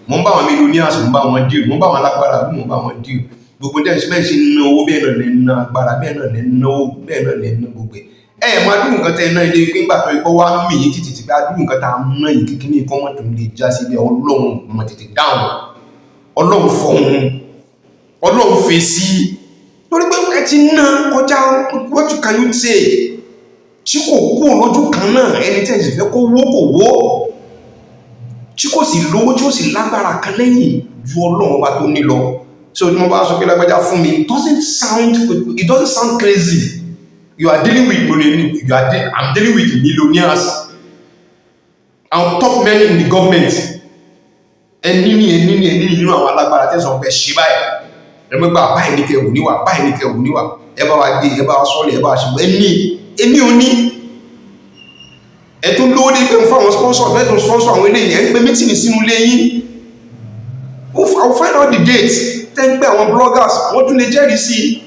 A: Mo ń bá àwọn millionaires, mo ń bá wọn deal, mo ń bá àwọn alágbára, mo ń bá wọn deal. Gbogbo tẹ́ bẹ́ẹ̀ ṣe ná owó, bẹ́ẹ̀ náà lẹ́ ná agbára, bẹ́ẹ̀ náà lẹ́ ná owó, bẹ́ẹ̀ náà lẹ́ ná gbogbo ẹ̀. Ẹ máa dúró nǹkan tẹ́ ná ilé pé ńgbà tó ikọ́ wá mì yín títí tí bá dúró nǹkan tá a ná yìí, kíkí ní ikọ́ mọ́tò lè já sí ilé. Ọlọ́run mọ̀ tètè dáhùn, Ọlọ́run fọ̀hún, Ọlọ́run fèsì, torí pé ẹ ti ná kọjá. What can you say tí kò kú lójú kan náà? Ẹni tí ẹ sì fẹ́ kó wó kò wó, tí kò sì lówó, tí ó sì lágbára kan lẹ́yìn ju Ọlọ́run ọba tó ní lọ. So ní wọ́n bá sọ pé lágbájá fún mi, it doesn't sound crazy. You are dealing with millionaires. you are de I'm dealing with millionaires and top men in the government. Ẹni ní ẹni ní ẹni nínú àwọn alágbára tẹ̀sán pé ṣe báyìí, ẹ mẹ́gbà báyìí ní kẹwù níwà, báyìí ní kẹwù níwà, ẹ bá wa gbé, ẹ bá wa sọ́ọ̀lẹ̀, ẹ bá wa ṣe ẹni èmi ò ní. Ẹ tó lówó dé pé ń fáwọn sponsor bẹ́ẹ̀ tó sponsor àwọn eléyìí, ẹ ń pe meeting sínú ilé yín. I will find out the date tẹ́ ń pẹ́. Àwọn bloggers wọ́n tún lè jẹ́rìí sí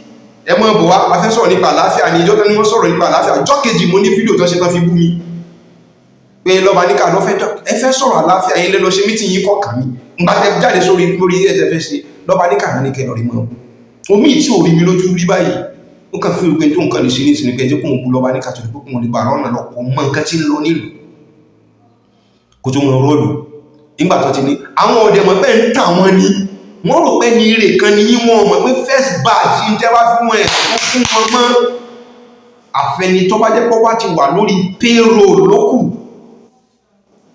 A: ẹ. Mọ́ bọ̀ wá, a fẹ́ sọ̀rọ̀ nípa àlàáfíà ní ìjọ́ tó ní wọ́n sọ̀rọ̀ nípa àlàáfíà. Ọjọ́ kejì, mo ní fídíò tó ṣe tán fi bú mi pé lọ́ba níkà lọ́ fẹ́. Ẹ fẹ́ sọ̀rọ̀ àlàáfíà yín lẹ́lọ ṣe meeting yín kọ̀ọ̀kan mi ńgbà tẹ jáde sórí lórí ẹ̀ tẹ fẹ́ ṣe. Lọ́ba níkà náà ní kẹ́ lọ rí mọ́ omi tí ò rí mi lójú rí báyìí. Ó kàn fi òpin tó nǹkan lè ṣe ní ìsinmi pé ẹjẹ́ kóun bú lọ́ba níkà tó ní pé kóun lè bá rọ́nà lọ. Kò mọ nǹkan tí ń lọ nílùú kó tó wọn rọ́ọ̀lù nígbà tó ti ní àwọn ọ̀dẹ̀ mọ̀ pé ń tà wọ́n ni. Wọ́n rò pé ní ire kan ní yí, wọ́n mọ̀ pé first batch ń tẹ́ wá fún ẹ̀ tó fún wọn mọ́. Àfẹni tó bá jẹ́ pọ́ wá ti wà lórí payroll lókù.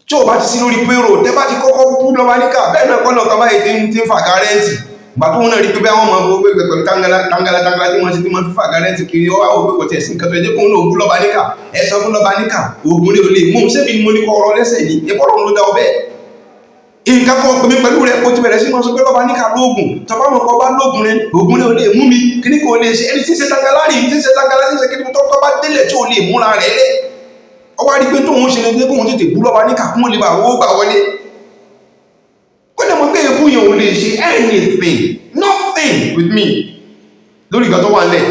A: Tí ò bá ti sí lórí payroll, tẹ́ bá ti kọ́kọ́ bú lọ́ba níkà bẹ́ẹ̀ náà kọ́nà kan báyìí tí ń fà gárẹ́ǹtì. Ìgbà tó wọn náà rí pé bí àwọn ọmọ gbogbo ẹgbẹ́ pẹ̀lú tangala tangala tangala tí wọ́n ṣe, tí wọ́n fi fàgà rẹ̀ ti kiri ọwọ́ àwọn òpè kò tiẹ̀ sí nǹkan tó ẹ jẹ́ kóun náà bú lọ́ba níkà. Ẹ sọ fún lọ́ba níkà, oògùn rẹ̀ ò lè mú un. Sẹ́mi ni mo ní kọ́ ọ̀rọ̀ lẹ́sẹ̀ ni ẹ̀kọ́ lọ́run ló dá ọ bẹ́ẹ̀. Nǹkan kan pèmí pẹ̀lú rẹ̀ kó ti bẹ̀rẹ̀ sí máa sọ pé lọ́ba níkà lóògùn, tọba mọ̀ kọ́ bá lóògùn rẹ̀, oògùn rẹ̀ ò lè mú mi, kíní kò lè ṣe. Ẹni tí ń ṣe tangala rí, tí ń ṣe tangala, tí ń ṣe kíní tó tọ́ bá délẹ̀ tí ò lè múra rẹ̀ lẹ̀, ọ wá rí pé tóun ṣe ni pé kóun tètè bú lọ́ba níkà kún lè bá owó gbà wọlé. Ó lè mọ̀ pé èkú yẹn ò lè ṣe anything, nothing with me lórí ìgbà tó wà nílẹ̀.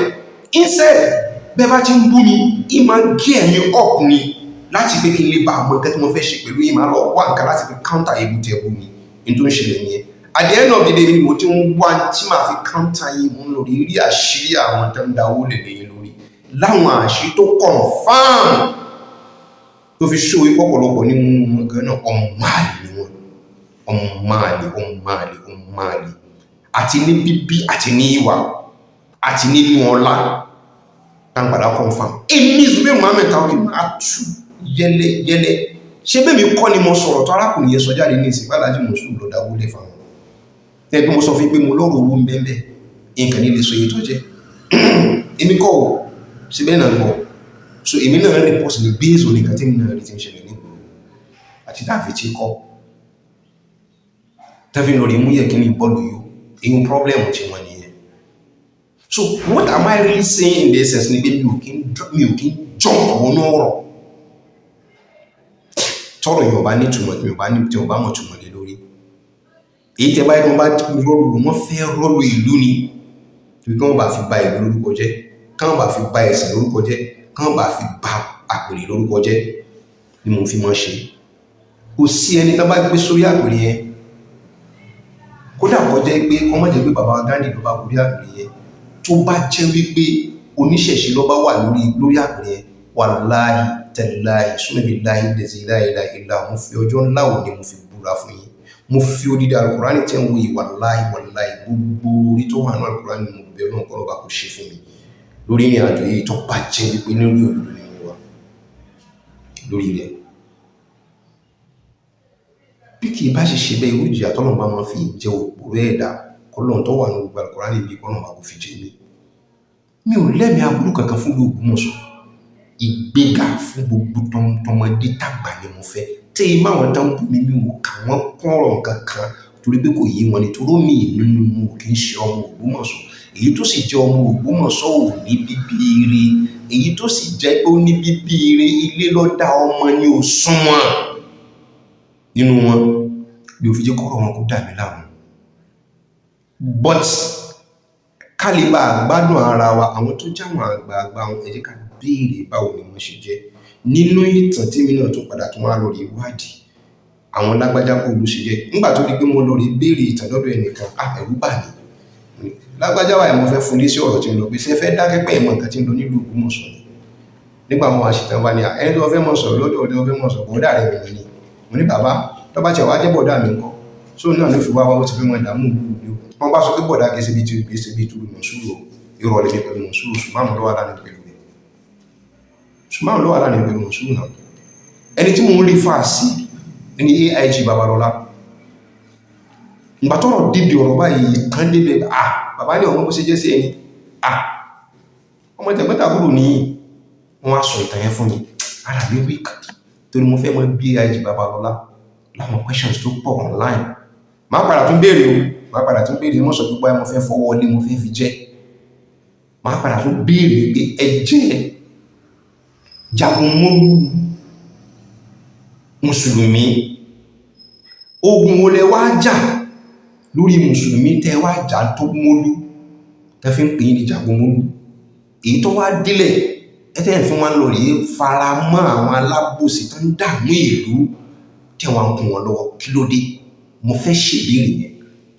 A: Instead, bẹ́ẹ̀ bá ti ń bú mi, ìmọ̀ gé ẹ̀mí up ni láti pé kí n lè bá àmọ́ nǹkan tí mo fẹ́ ṣe pẹ̀lú ìmọ̀ lọ wá nǹkan láti fi counter ebu tí ẹ bú mi ní tó ń ṣẹlẹ̀ nìyẹn. At the end of the day ni mo ti ń wá tí màá fi counter yín. Mo ń lò rí àṣírí àwọn tó ń dáwó lè lẹ́yìn lórí, láwọn àṣírí tó confirm, tó fi ṣó ipò ọ̀pọ̀lọpọ̀ nínú wọn gan náà, ọmọ àlè ni wọn, ọmọ àlè, ọmọ àlè, ọmọ àlè, àti ní bíbí, àti ní ìwà, àti nínú ọlá táǹpadà confirm. Èmi Zubair Muhammed Taofeek máa tú yẹlẹ yẹlẹ. Ṣé bẹ́ẹ̀ mi kọ́ ni mo sọ̀rọ̀ tó arákùnrin yẹn sọ jáde ní ìsìn bálájí mọ̀sùlù lọ dáwó lé fáwọn ẹgbẹ́? Mo sọ fún pé mo lọ́rọ̀ owó ń bẹ́ẹ̀, nǹkan ní lè sọ iye tó jẹ́. Èmi kọ́ ò síbẹ̀ náà gbọ́. So èmi náà report ní based on nǹkan tí èmi náà rí tí ń ṣẹlẹ̀ ní ìgboro àti dáàfi tí kọ́ tẹ́fí lórí mú yẹ kí ní bọ́ọ̀lù yóò ìyún problem tí wọ́n nìyẹn. So what am I really saying in the essence ni pé mi ò kí ń jump wọnú ọ̀rọ̀ tọ́rọ̀ yóò bá nítumọ̀, tí mi ò bá ní, tí mo bá mọ̀ túmọ̀ lé lórí. Èyí tẹ́ báyìí, wọ́n bá rọ́ọ̀lù, wọ́n fẹ́ rọ́ọ̀lù ìlú ni, torí kí wọ́n bá fi ba ìlú lórúkọ jẹ́, kí wọ́n bá fi ba ẹ̀sìn lórúkọ jẹ́, kí wọ́n bá fi ba àpèrè lórúkọ jẹ́ ni mo fi máa ṣe. Kò sí ẹni tó bá gbé sórí àpèrè yẹn, kódà kó jẹ́ pé kó má jẹ́ pé bàbá Gandhi ló bá gorí àpèrè yẹn, tó bá jẹ́ wípé oníṣẹ̀ṣe ló bá wà lórí àpèrè yẹn, wàláhì tẹ̀láhì súnmẹ́bí láhì lẹ́sí láìláì ìlà, mo fi ọjọ́ ńlá òní mo fi búra fún yín, mo fi odidi alukurani tẹ́ ń wo yìí, wàláhì wàláhì, gbogbo orí tó wà ní alukurani, mo bẹ̀ Ọlọ́run kọ́ lọ́ba kò ṣe fún mi lórí ìrìn àjò yìí, tó bá jẹ́ wípé lórí òdodo ni mo wà lórí rẹ̀. Bí kì í bá ṣe ṣe bẹ́ẹ̀, irú ìjìyà tọ́lọ́run bá máa fi jẹ òpòrò ẹ̀dá kọ́lọ́run tó wà ní gbogbo alukurani bí kọ́lọ́run bá kò fi jẹ mí. Mi ò lẹ́mìí aburú kankan fún Ògbómọ̀ṣọ́. Ìgbéga fún gbogbo tọmọdé tàgbà ni mo fẹ́. Tí ẹ má wọn tán bú mi, mi ò kà wọ́n kọ́rọ̀ kankan torí pé kò yé wọn ni, torí mi nínú wọn ò kì í ṣe ọmọ Ògbómọ̀ṣọ́. Èyí tó sì jẹ́ ọmọ Ògbómọ̀ṣọ́ ò ní bíbí ire. Èyí tó sì jẹ́ pé ó ní bíbí ire, ilé lọ́dá ọmọ ni ò súnmọ́ nínú wọn bí o fi jẹ́ kọ́rọ̀ wọn kó dà mí láàmú. But ká lè bá gbádùn ara wa, àwọn tó jáwọn àgbààgbà wọn, ẹ jẹ́ ká béèrè báwo ni wọ́n ṣe jẹ́ nínú ìtàn. Tí mi náà tún padà tún wá lórí ìwádìí àwọn lágbájá, bó ló ṣe jẹ́. Nígbà tó di pé mo lọ rí béèrè ìtàn lọ́dọ̀ ẹnìkan, ah, ẹ̀rù bà mí. Lágbájá wà, mo fẹ́ fún lé sí ọ̀rọ̀ tí ń lọ pé ṣe fẹ́ dákẹ́ pé ìmọ̀ nǹkan tí ń lọ nílùú Ògbómọ̀ṣọ́ ni. Nígbà wọn wá ṣìtàn wá ní ẹni tó fẹ́ mọ̀ sọ̀rọ̀ lọ́dọ̀ ọ̀dọ̀ fẹ́ mọ̀ sọ̀rọ̀, bọ̀dá rẹ̀ mi ni. Mo ní, bàbá, tó bá tiẹ̀ wá jẹ́ bọ̀dá mi ńkọ́? So náà ló fi wá wá, ó ti fi mọ̀ ìdààmú ìlú ìlú. Wọ́n bá sọ pé bọ̀dá kìí ṣe bí kìí ṣe bí tu Mọ̀súrù o, irọ́ lè ní pẹ̀lú Mọ̀súrù. Ṣùgbọ́n ló wà láàrin pẹ̀lú rẹ̀, ṣùgbọ́n ló wà láàrin pẹ̀lú Mọ̀súrù náà. Ẹni tí mo ń rí fà sí ní AIG Babalọ́lá, ìgbà tọ́rọ̀ débi ọ̀rọ̀ báyìí kan débẹ̀, ah, bàbá ní ọmọ bó ṣe jẹ́ sí ẹni, ah, ọmọ tẹ̀gbẹ́tàbúrò ní. Wọ́n á sọ ìtàn yẹn fún mi, ara mi weak torí mo fẹ́ mọ̀ bí AIG Babalọ́lá láwọn questions tó pọ̀ online. Máa padà tún béèrè o, máa padà tún béèrè. Mọ́ sọ pé báyìí mo fẹ́ fọwọ́ lé, mo fẹ́ fi jẹ́. Máa padà tún béèrè pé ẹ jẹ́ jagunmólú mùsùlùmí, ogun wo lẹ wá jà lórí mùsùlùmí tẹ wá jà tó mólú tẹ fi ń pè ní jagunmólú? Èyí tó wá délẹ̀ ẹtẹ́ fún wa lọ rí fara mọ́ àwọn alábòsí tó ń dààmú ìlú tí wọ́n ń kún wọn lọ́wọ́, kí ló dé? Mo fẹ́ ṣèbéèrè yẹn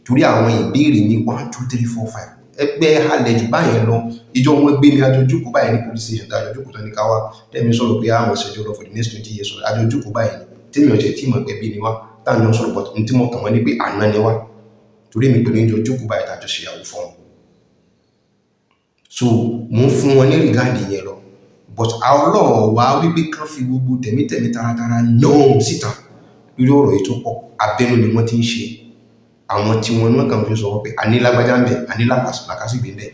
A: torí àwọn ìbéèrè ní one, two, three, four, five. Ẹgbẹ́ halẹ̀ jù báyẹn lọ. Ìjọ wọn gbé mi, àjọ jókòó báyìí ní police station, àjọ jókòó tán ní káwá tẹ́mi sọ̀rọ̀ pé àwọn ṣẹjọ́ lọ for the next 20 years. Àjọ jókòó báyìí ni tẹ́mi ọ̀jẹ̀ tí mọ̀ pé bí ni wá táwọn jọ ń sọ̀rọ̀, but n tí mo kàn wọ́n ní pé àná ni wá, torí mi pẹ̀lú ìjọ jókòó báyìí tàjọ ṣèyàwó fún wọn. So mo ń fún wọn ní regard yẹn lọ, but Ọlọ́run wá wípé kán fi gbogbo tẹ̀mítẹ̀mí taratara náà síta lórí ọ̀rọ̀ yìí tó pọ̀. Abẹ́nú ni wọ́n ti ń ṣe. Àwọn tí wọn náà kàn fi sọ wọ́n pé àní lágbájá ń bẹ, àní làkàsìgbè ń bẹ,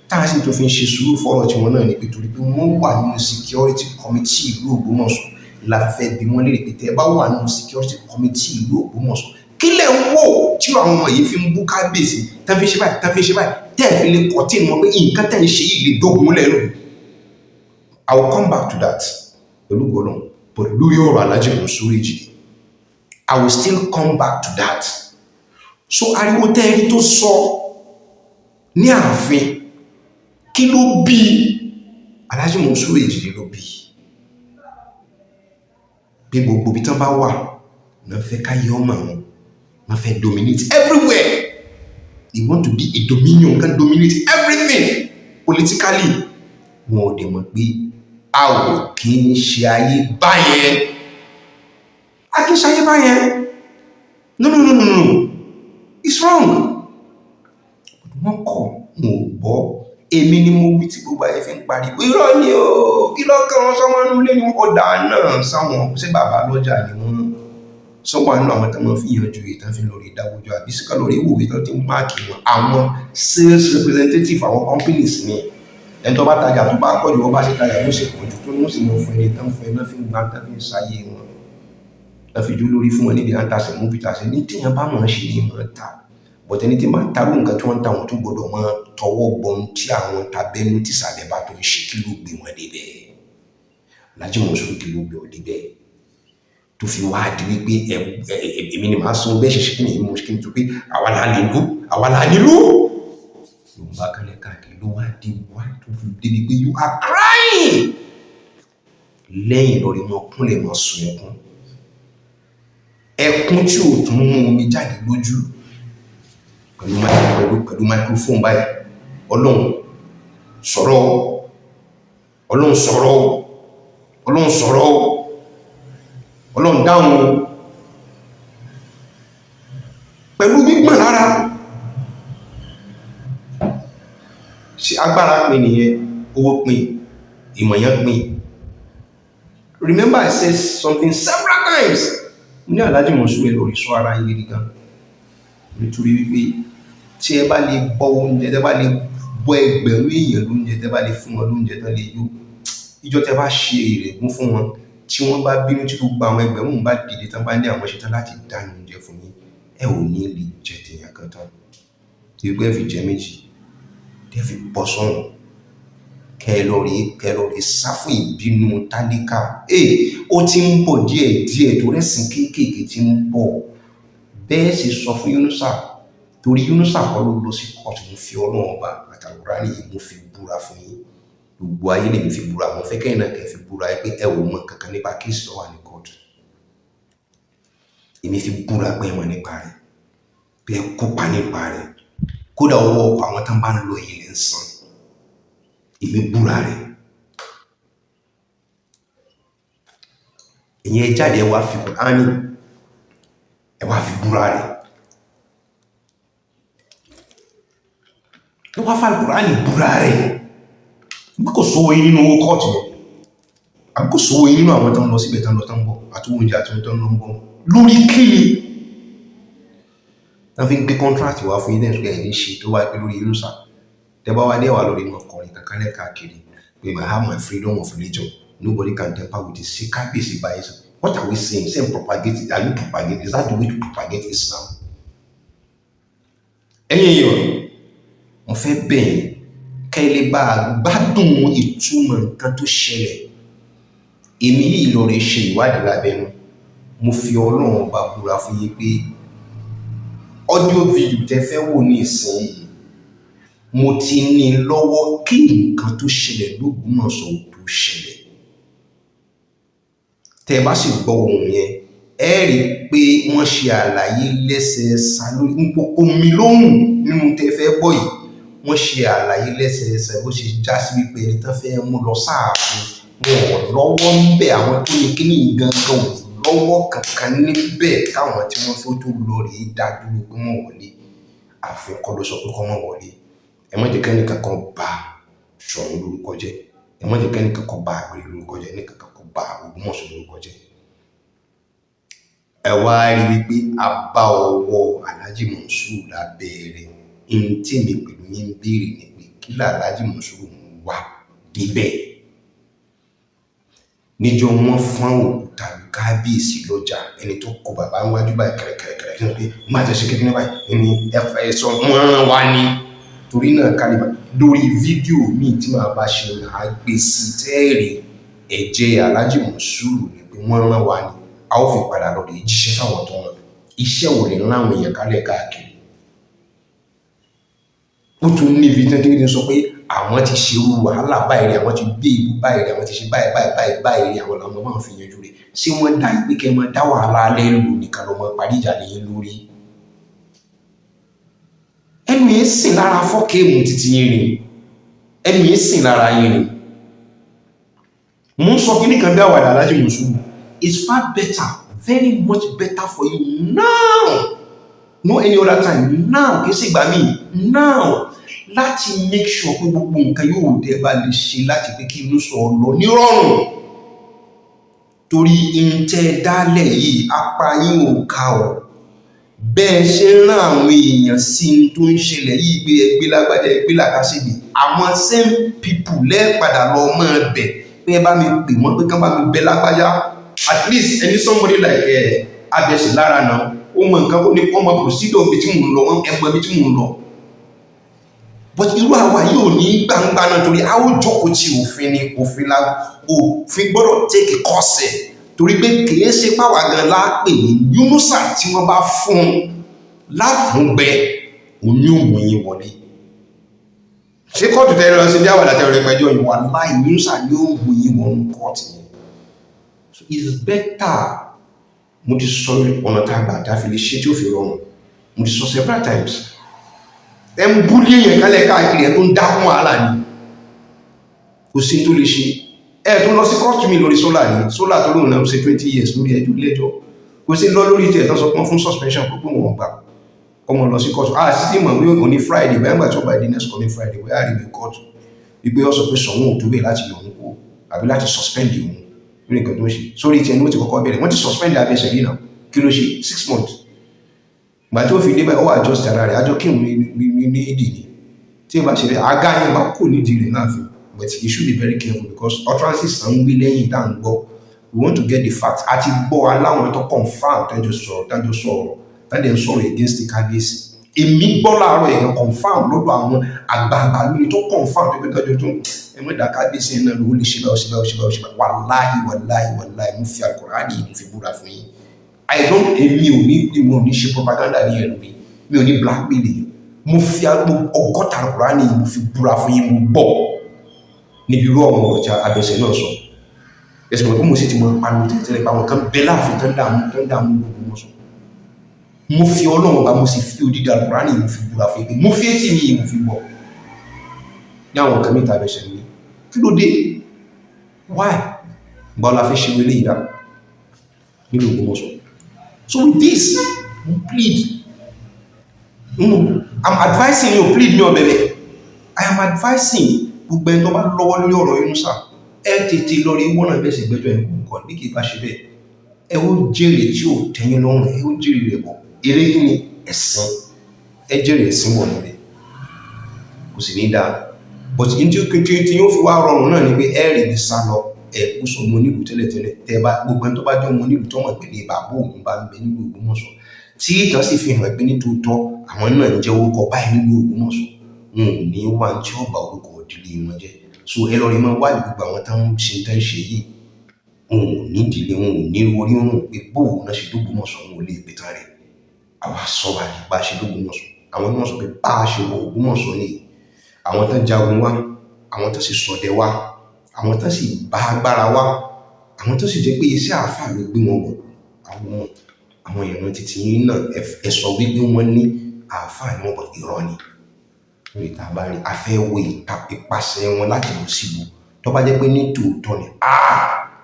A: tá a sì tó fi ń ṣe sùúrù fọ́rọ̀ tí wọn náà ní pé torí pé wọ́n wà nínú security committee ìlú Ògbómọ̀ṣọ́ la fẹ́ bi wọ́n léèrè pé tẹ́ ẹ bá wà nínú security committee ìlú Ògbómọ̀ṣọ́, kí lẹ̀ ń wò tí àwọn ọmọ yìí fi ń bú kábíyèsí, tán fi ń ṣe báyìí, tán fi ń ṣe báyìí, tẹ́ ẹ̀ fi lè kọ́ tí wọn pé nǹkan tẹ́ ń ṣe yìí lè dógun lẹ́rù? I will come back to that pẹ̀lú gbọ́dọ̀, but lórí ọ̀rọ̀ Alhaji Monsuru Ejide, I will still come back to that. So ariwo tẹ́ẹ̀rí tó sọ ní ààfin, kí ló bí? Alhaji Monsuru Ejide ló bí bí gbogbo ibi tán bá wà náà fẹ́ káyé ọmọ àwọn, wọ́n fẹ́ dominate everywhere. They want to be a dominion, can dominate everything politically. Wọn ò dẹ̀ mọ̀ pé a ò kí ń ṣe ayé báyẹn, a kì í ṣe ayé báyẹn. No, no, no, no, no, it's wrong. Wọ́n kọ̀, wọn ò gbọ́. Èmi ni mo wí tí gbogbo ayé fi ń pariwo, irọ́ ni o, kí lọ́kàn wọn sọ́mọ́ inú ilé ni wọ́n kò dà náà sáwọn. Ṣé bàbá lọ́jà ni wọ́n sọ́wọ́ àánú àwọn tó máa fi yanjú ìtàn fi lórí ìdáwójọ àbí síkà lórí ìwòwe tó ti ń mark wọn? Àwọn sales representative àwọn companies ni. Ẹni tó bá tajà tó bá pọ̀ jù, wọ́n bá ṣe tajà ló ṣe pọ̀ jù tó ní wọ́n sì mọ̀ fún ẹni tán fún ẹ náà, fi ń gba tán, fi ń ṣayé wọn tán, fi jó lórí fún wọn níbi à ń tasẹ̀ mú fi tasẹ̀ ní. Tíyẹn bá mọ̀ ọ́n ṣe ní mọ̀ ta bọ̀tẹ́ ní tí máa ń tarú nǹkan tí wọ́n ń ta, wọn tún gbọ́dọ̀ máa tọwọ́ bọ̀ ohun tí àwọn tabẹ́nú tìsàlẹ̀ bá tó ń ṣe. Kí ló gbé wọn débẹ̀? Alhaji Monsuru, kí ló gbé ọ débẹ̀ tó fi wá di wípé ẹ èmi ni màá sọ bẹ́ẹ̀ ṣe ṣe? Kí ni mo ṣe kí ni tó pé àwa là nílùú, àwa là nílùú ló ń bá kálẹ̀ káàkiri, ló wá di wá tó fi débi pé you are crying lẹ́yìn lórí wọn, kúnlẹ̀ mọ́ sun ẹkún, ẹkún tí ò tún mú omi jáde lójú pẹ̀lú microphone báyìí. Ọlọ́run sọ̀rọ̀, Ọlọ́run sọ̀rọ̀, Ọlọ́run sọ̀rọ̀, Ọlọ́run dáhùn, pẹ̀lú gbígbọ̀n lára. Ṣe agbára pin nìyẹn? Owó pin, ìmọ̀yán pin. Remember, I said something several times ní Alhaji Monsuru, ẹ lórí sọ ara yín gidi gan, nítorí wípé tí ẹ bá lè bọ́ oúnjẹ, tẹ bá lè bọ́ ẹgbẹ̀rún èèyàn lóúnjẹ, tẹ bá lè fún wọn lóúnjẹ tán lè yó, ìjọ tẹ bá ṣe ìrègùn fún wọn, tí wọ́n bá bínú, tí gbogbo àwọn ẹgbẹ̀rún bá dìde tán, bá ní àwọn ṣetán láti dáná oúnjẹ fún yín, ẹ ò ní lè jẹ tèèyàn kan tán, tí pé ẹ fi jẹ méjì, tẹ fi bọ́ sọ́run, kẹ lọ rí sá fún ìbínú tálíkà. Ee, ó ti ń bọ̀ díẹ̀ díẹ̀ tó rẹ́sìn kéékèèké tí ń bọ̀. Bẹ́ẹ̀ sì sọ fún Yunusa, torí Yunusa kọ́ ló lọ sí kóòtù. Mo fi Ọlọ́run Ọba àtàlùkùránì yìí, mo fi búra fún yín, gbogbo ayé lèmi fi búra. Mo fẹ́ kẹ́yìn náà kẹ́ fi búra pé ẹ ò mọ kankan nípa case tó wà ní kóòtù. Èmi fi búra pé ẹ mọ̀ nípa rẹ̀, pé ẹ kópa nípa rẹ̀, kódà owó ọkọ̀ àwọn tán bá ń lọ èyí lẹ́ ń san. Èmi búra rẹ̀. Ìyẹn jáde, ẹ wá fi Kùránì, ẹ wá fi búra rẹ̀, ẹ wá fi Kùránì búra rẹ̀ bí kò sówó yín nínú owó kóòtù yẹn, àbí kò sówó yín nínú àwọn tán lọ síbẹ̀, tán lọ, tán bọ̀, àti oúnjẹ àti oúnjẹ tán lọ ń bọ̀ lórí kíni tán fi ń gbé contract wá fún yín lẹ́yìn tó ní ṣe tó wá pé lórí Yunusa. Tẹ́ bá wá dé wà lórí mọ̀ kọrin kankan lẹ́ẹ̀káàkiri pé I have my freedom of religion, nobody can tamper with it. Sí kábíyèsí báyìí sọ, what are we saying? Say propagate? Are you propagate? Is that the way to propagate Islam? Ẹ̀yin èèyàn, mo fẹ́ bẹ̀ yín kẹ́ ẹ lè bá a gbádùn ìtumọ̀ nǹkan tó ṣẹlẹ̀. Èmi yìí lọ rè ṣe ìwádìí lábẹ́nu. Mo fi Ọlọ́run Ọba búra fún yín pé audio video tẹ́ fẹ́ wò ní ìsinyìí, mo ti ní lọ́wọ́ kí nǹkan tó ṣẹlẹ̀ lÓgbómọ̀ṣọ́ tó ṣẹlẹ̀. Tẹ́ ẹ bá sì gbọ́ ohùn yẹn, ẹ rí i pé wọ́n ṣe àlàyé lẹ́sẹẹsẹ lórí kò mí lóhùn nínú tẹ́ fẹ́ gbọ́ yìí. Wọ́n ṣe àlàyé lẹ́sẹẹsẹ bó ṣe já sí wípé ẹni tán fẹ́ mú lọ sáàfin, wọn ò lọ́wọ́ ń bẹ̀, àwọn tó ní kíní gangan ò lọ́wọ́ kankan níbẹ̀, káwọn tí wọ́n fẹ́ tó lọ rèé dá dúró pé wọ́n wọlé ààfin kọ́ ló sọ pé kọ́ mọ́ wọlé. Ẹ má jẹ́ kẹ́ni kankan ba Ṣọ̀ún lórúkọ jẹ́, ẹ má jẹ́ kẹ́ni kankan ba Àgbèrè lórúkọ jẹ́, ẹni kankan kó ba Ògbómọ̀ṣọ́ lórúkọ jẹ́. Ẹ wá rí wípé a bá ọwọ́ Alhaji Monsuru lábẹ́ rẹ̀. Ihun tí èmi pẹ̀lú yín ń béèrè ni pé, kí l'Alhaji Monsuru ń wá débẹ̀ níjọ́ wọ́n fọ́n òkúta lu kábíyèsí lọ́jà? Ẹni tó kọ bàbá wájú báyìí kẹrẹkẹrẹkẹrẹ, kí wọ́n pé má jẹ́ ṣe kékeré báyìí ní ẹfẹ sọ wọ́n rán wa ní. Torí náà, kálíbà lórí fídíò míì tí màá bá ṣe, máa gbé sí tẹ́ẹ̀rì ẹ̀jẹ̀ Alhaji Monsuru ni pé wọ́n rán wa ní. A ó fi padà lọ rèé jíṣẹ́ fáwọn tó rán. Iṣẹ́ wo lè rán àwọn èèyàn kálẹ̀ káàkiri? Ó tún níbi tí wọ́n ti sọ pé àwọn ti ṣe irú wàhálà báyìí rí, àwọn ti gbé ìlú báyìí rí, àwọn ti ṣe báyìí báyìí báyìí báyìí rí, àwọn làwọn máa ń fi yanjú rẹ̀. Ṣé wọ́n dá pé kẹ́ ẹ máa dá wàhálà alẹ́ lù nìkan lọ́mọ parí ìjà lẹ́yìn lórí? Ẹnu yẹn sìn lára fọ́ọ̀kẹ́mù títí yín ni, ẹnu yẹn sìn lára yín ni. Mo ń sọ kí nìkan bí àwàdà. Alhaji Monsuru, it's far better, very much better for you now, no any other time now, kì í sì gbà mí now, láti make sure pé gbogbo nǹkan yóò dé bá lè ṣe láti pé kí inú sọ lọ nírọ̀rùn, torí ìǹtẹ́ dálẹ̀ yìí, apá yín ò ká ọ̀. Bẹ́ẹ̀ ṣe ń rán àwọn èèyàn sí n tó ń ṣẹlẹ̀ yìí pé ẹgbẹ́ lágbájá, ẹgbẹ́ làkàṣègbè, àwọn same people lẹ́ẹ̀padà lọ mọ́ ẹ bẹ̀ pé ẹ bá mi pè wọ́n, pé kán bá mi bẹ lágbájá. At least ẹni somebody like ẹ abẹ́sẹ̀ lára náà, ó mọ nǹkan, ó ní ó mọ procedure ibi tí mò ń lọ, ẹ mọ ibi tí mò ń lọ. But irú àwa yìí ò ní gbangba náà, torí a ó jókòó ti òfin ni. Òfin la òfin gbọ́dọ̀ take course ẹ̀, torí pé kìí ṣe páwà gan lápè ní Yunusa tí wọ́n bá fún láfúngbẹ òní òmù yín wọlé. Ṣé kóòtù tẹ́lẹ̀ lọ sí bí àwàdà tẹ́lẹ̀ rẹpẹjọ yìí wà láì Yunusa ní òmù yín wọnú kóòtù yẹn? So it's better. Mo ti sọ ọ̀nà tá a gbà tá a fi lè ṣe tí ó fi rọrùn, mo ti sọ several times. Ẹ ń bully èèyàn kálẹ̀ káàkiri, ẹ tó ń dákún wàhálà ni, kò sí tó lè ṣe. Ẹ tó lọ sí kóòtù mi lórí sólà ní sólà tó lóun náà ṣe 20 years lórí ẹjọ́ ilé ẹjọ́, kò sí lọ lórí tiẹ̀ tó sọ pé fún suspension kó pé wọn gbà ọmọ lọ sí kóòtù. Ah, sí ti mọ̀ pé òní Friday bẹ́ẹ̀, gbà tó bá di next coming Friday, bóyá rí mi kóòtù wípé ó sọ pé Ṣọ̀ún ò tó bẹ́ẹ̀ láti yọ òun kú àbí láti suspend òun lórí nǹkan tó ń ṣe. Sórí tiẹ̀ ni ó ti kọ́kọ́ bẹ̀rẹ̀. Wọ́n ti suspend abẹ́sẹ̀ rí náà. Kí ló ṣe? 6 months. Gbà tí ó fi débẹ̀, ó wà adjust ara rẹ̀, àjọ kírun ní ìdí ni tí ó bá ṣe rẹ̀ àga yẹn bá kò nídìí rẹ̀ náà fi. But you should be very careful, because utterances à ń wí lẹ́yìn tá à ń gbọ́, we want to get the facts. Àti gbọ́ aláwọn tó confirm, tájọ sọ̀rọ̀, tájọ sọ̀rọ̀, tájọ sọ̀rọ̀ against the kábíyèsí. Èmi gbọ́ láàárọ̀, èèyàn confirm lọ́dọ̀ àwọn àgbààgbà lónìí tó confirm tó gbé tọ́jú tó ẹ mọ̀ dá kábíyèsí yẹn náà ló lè ṣe báyìí, ṣe báyìí, ṣe báyìí, ṣe báyìí. Wàláhì, wàláhì, wàláhì, mo fi Àlùkùránì, mo fi búra fún yín. I don't, èmi ò ní ṣe propaganda ní ẹnu mi, mi ò ní blackmail yìí. Mo fi 60 Àlùkùránì, mo fi búra fún yín. Mo gbọ́ níbi irú ọ̀rọ̀ ọ̀rọ̀ tí abẹ́sẹ̀ náà sọ. Ẹ̀sìn mọ̀ pé mo sì ti mọ pariwo tẹ́lẹ̀ pé àwọn kan bẹ láàfin tó ń dààmú gbogbo wọn sọ. Mo fi Ọlọ́run ọba, mo sì fi odidi Àlùkùránì, mo fi búra fún yín pé mo fi etí mi, mo fi gbọ́ ní àwọn nǹkan mìta abẹ́sẹ̀ ní. Kí ló dé? Why? Gbọ́ la fẹ́ ṣe wọlé ìdá nílùú Ògbómọ̀ṣọ́? So with this, mo plead, I'm advising you, plead mi ọ̀bẹ̀bẹ̀, I am advising gbogbo ẹni tó bá lọ́wọ́ lórí ọ̀rọ̀ Yunusa, ẹ tètè lọ rí wọ́n náà bẹ́ẹ̀ sì gbẹ́jọ́ ẹ̀ kọ̀ọ̀kan. Bí kì í bá ṣe bẹ́ẹ̀, ẹ ó jèrè tí ò tẹ́yìn lọ́rùn, ẹ ó jèrè rẹ̀ bọ̀. Eré kí ni ẹ̀sìn? Ẹ jèrè ẹ̀sìn wọ̀ níbẹ̀, kò sì ní dáa. But ní tí yóò fi wá rọrùn náà ni pé ẹ rí ibi sá lọ. Ẹ kú sọ ọmọ onílùú tẹ́lẹ̀tẹ́lẹ̀, tẹ́ bá gbogbo ẹni tó bá jẹ́ ọmọ onílùú tó mọ̀ pé ní bàbá òun bá ń bẹ nílùú Ògbómọ̀ṣọ́, tí ìtàn sì fi hàn pé ní tòótọ́ àwọn náà ń jẹ́ orúkọ báyìí nílùú Ògbómọ̀ṣọ́, wọn ò ní wá tí ó bá orúkọ ìdílé wọn jẹ́. So ẹ lọ rí máa wádìí gbogbo àwọn tó ń ṣe tó ń ṣe yìí. Wọn ò ní ìdílé, wọn ò ní orí rùn pé bóun náà ṣe dógbómọ̀ṣọ́, wọn ò lè pè tán rẹ̀. Àwa sọ wà ní bá a ṣe dógbómọ̀ṣọ́, àwọn náà sọ pé bá a ṣe wọ Ògbómọ̀ṣọ́ nìyí. Àwọn tó jagun wá, àwọn tó sì ṣọdẹ wá, àwọn tó sì bá agbára wá, àwọn tó sì jẹ́ pé iṣẹ́ àáfàá ló gbé wọn wọ̀, àwọn ìran títí yín náà, ẹ sọ wípé wọ́n ní àáfàá ni wọ́n bọ̀. Irọ́ ni. Lórí tá a bá rí a fẹ́ wo ìpasẹ̀ wọn láti lọ síbu tó bá jẹ́ pé ní tòótọ́ ni.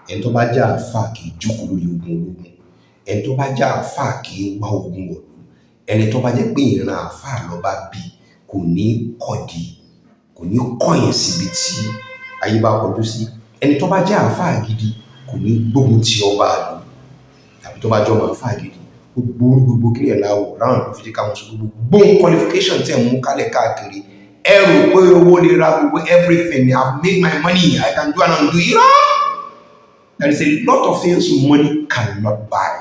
A: Ẹni tó bá jẹ́ àáfàá kì í jókòó lórí ogun ológun, ẹni tó bá jẹ́ àáfàá kì í wá ogun wọ̀lú, ẹni tó bá jẹ́ pé ìran àáfàá ló bá bí kò ní kọ̀dí, kò ní kọ̀yìn síbi tí ayé bá kọjú sí, ẹni tó bá jẹ́ àáfàá gidi kò ní gbógun ti ọba àlù tàbí. Tó bá jọ máa fà gidi, gbogbo gbogbo kí ẹ̀ láwọ̀ ráhùn ló fi jẹ́ káwọn sọ gbogbo gbóhùn qualification tẹ̀ mú kálẹ̀ káàkiri. Ẹ rò pé owó lè ra gbogbo everything. I've made my money, I can do and undo. Irọ́! There is a lot of things money cannot buy.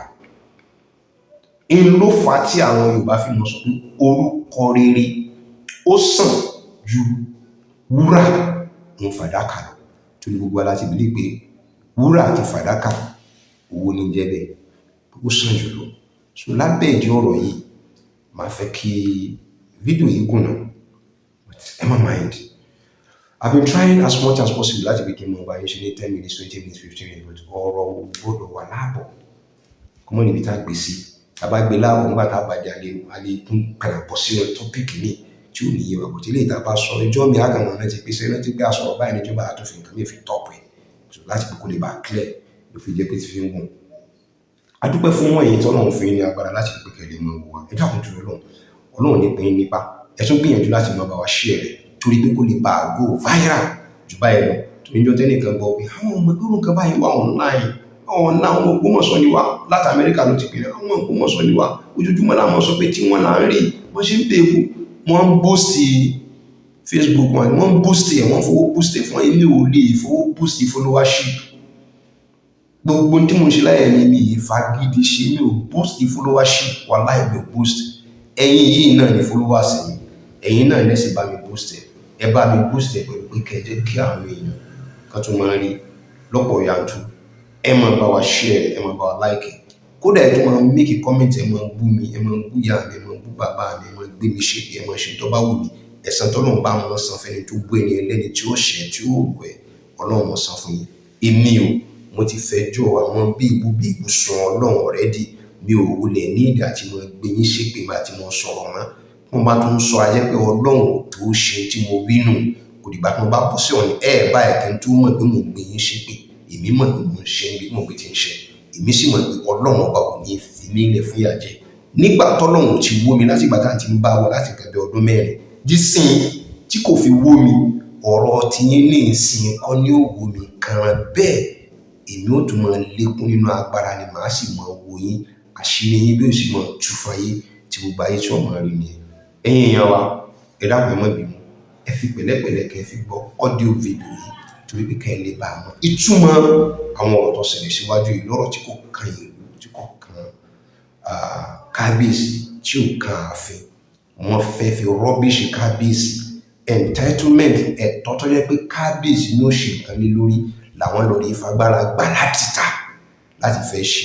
A: In ló fà á tí àwọn Yorùbá fi mọ̀ sọ pé orúkọ rere ó sàn ju wúrà òun fàdákà lọ, torí gbogbo aláti believe pé wúrà àti fàdákà, owó ní jẹ́ bẹ́ẹ̀, ó sàn jù lọ. So lábẹ́ ìdí ọ̀rọ̀ yìí, màá fẹ́ kí fídíò yìí gùn náà, but ẹ má mind. I've been trying as much as possible láti fi kí n mọ bá yín ṣe ní 10 minutes, 20 minutes, 15 minutes, but ọ̀rọ̀ gbọ́dọ̀ wà láàbọ̀ kọ́mọ́ níbi tá a gbé sí. Tá a bá gbé láàbọ̀ nígbà tá a bá dé, alẹ́ tún padà bọ́ sínú topic mi tí ò ní yé wa kò tí lè tá a bá sọ ẹjọ́ mi àgàmọ̀ náà ti pèsè rántí pé àsọ̀rọ̀ báyìí níjọba àtúnfi nǹkan mi fi tọ́pù ẹ̀. So láti pé kó lè bá clear ló fi jẹ́ pé ti fi ń gùn. A dúpẹ́ fún ẹ̀yin tọ́lọ́run fún yín ní agbára láti pé kẹ́ lè máa wò wá. Ẹ dákun torí Ọlọ́run, Ọlọ́run ní pín in nípa. Ẹ tún gbìyànjú láti máa bá wa share rẹ̀ torí pé kó lè bá a go viral jù báyìí lọ, torí níjọ́ tẹ́nìkan gbọ́ pé àwọn ọmọ ẹgbẹ́ nǹkan báyìí wà online ọ̀nà, àwọn Ògbómọ̀ṣọ́ ni wá, láti Amẹ́ríkà ló ti pèrè, àwọn Ògbómọ̀ṣọ́ ni wá, ojoojúmọ́ làwọn sọ pé tí wọ́n là ń rí wọ́n ṣe ń bèèbù, wọ́n ń boost Facebook wọn, wọ́n ń boost ẹ̀, wọ́n fowó boost ẹ̀ fún. Èmi ò lè fowó boost followership. Gbogbo tí mo ń ṣe láyé ní mi ìfagídí ṣe, mi ò boost followership, wàláhì mi ò boost. Ẹ̀yin yìí náà ni followers mi, ẹ̀yin náà lẹ́sìn bá mi boost ẹ̀. Ẹ bá mi boost ẹ̀ pẹ̀lú pé kẹ́ ẹ jẹ́ kí àwọn èèyàn kan tún máa rí lọ́pọ̀ yanturu. Ẹ máa bá wa share, ẹ máa bá wa like ẹ, kódà ẹ tún máa make comment, ẹ máa bú mi, ẹ máa bú ìyá mi, ẹ máa bú bàbá mi, ẹ máa gbé mi ṣépè, ẹ máa ṣe tó bá wù mí. Ẹ̀san tọ́lọ́run bá wọn san fẹ́ni tó bú ẹni ẹlẹ́ni tí ó ṣẹ̀ tí ó rù ẹ́, Ọlọ́run wọn san fún yín. Èmi o, mo ti fẹjọ́ àwọn bí ìbú bí ìbú sun Ọlọ́run already. Mi ò wulẹ̀ ní ìdí àti mo gbé yín ṣépè máa ti mo sọ̀rọ̀ mọ́. Mo bá tún sọ ajẹ́ pé Ọlọ́run ò tó ṣe tí mo wí nù. Kò dìgbà tí mo bá bọ́ sí ọ̀nà ẹ̀ báyìí kí n tó mọ̀ pé mo gbé yín ṣépè. Èmi mọ̀ pé mo ń ṣe níbi tí mo gbé ti ń ṣe. Èmi sì mọ̀ pé Ọlọ́run ọba ò ní fi mí lẹ̀ fún ìyà jẹ nígbà tọ́lọ́run ò ti wó mi láti ìgbà tá à ń ti ń bá wọ láti nǹkan bí ọdún 4 dísìn tí kò fi wó mi. Ọ̀rọ̀ tiyín ní ìsìn kọ́ ní ó wó mi kànràn bẹ́ẹ̀. Èmi ó tún máa lékún nínú agbára ni, màá sì máa wo yín, àṣírí yín bí ó sì máa tú fáyé tí gbogbo ayé tí wọ́n máa rí nìyẹn. Ẹ̀yin èèyàn wa, ẹ dákun, ẹ má bínú. Ẹ fi pẹ̀lẹ́pẹ̀lẹ́ kẹ́ ẹ fi gbọ́ audio video yìí torí pé kẹ́ ẹ lè bá a mọ̀ ìtumọ̀ àwọn ọ̀rọ̀ tó ṣẹlẹ̀ síwájú yìí, lọ́rọ̀ tí kò kan ìlú, tí kò kan kábíyèsí, tí ò kan ààfin. Wọ́n fẹ́ fi rubbish kábíyèsí entitlement, ẹ̀tọ́ tó yẹ pé kábíyèsí ní ó ṣe nǹkan lé lórí làwọn lọ rí fagbára gbà láti ta láti fẹ́ ṣe,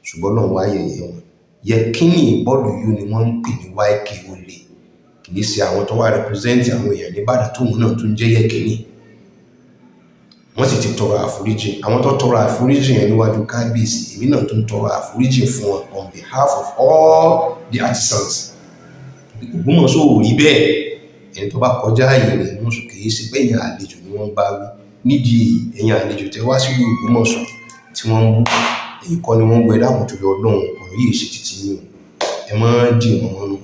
A: ṣùgbọ́n náà wá yẹ̀yẹ́ wọn. Yẹkínì bọ́ọ̀lù yìí ni wọ́n ń pè ní YK Olè, kì í ṣe àwọn tó wá represent àwọn èèyàn nìbàdàn tóun náà tún jẹ́ Yẹkínì. Wọ́n sì ti tọrọ àforíjì. Àwọn tó tọrọ àforíjì yẹn níwájú kábíyèsí, èmi náà tún tọrọ àforíjì fún wọn on behalf of all the artisans. Ògbómọ̀ṣọ́ ò rí bẹ́ẹ̀. Ẹni tó bá kọjá ààyè rẹ̀ ní oṣù, kìí ṣe pé ẹ̀yin àlejò ni wọ́n bá wí. Nídìí èyí, ẹ̀yin àlejò tẹ́ wá sílùú Ògbómọ̀ṣọ́ tí wọ́n ń bú, èyí kọ́ ni wọ́n ń gbé. Dáhùn torí Ọlọ́run, ọ̀rọ̀ yìí ṣe títí yín o, ẹ má dì wọ́n mọ́nú.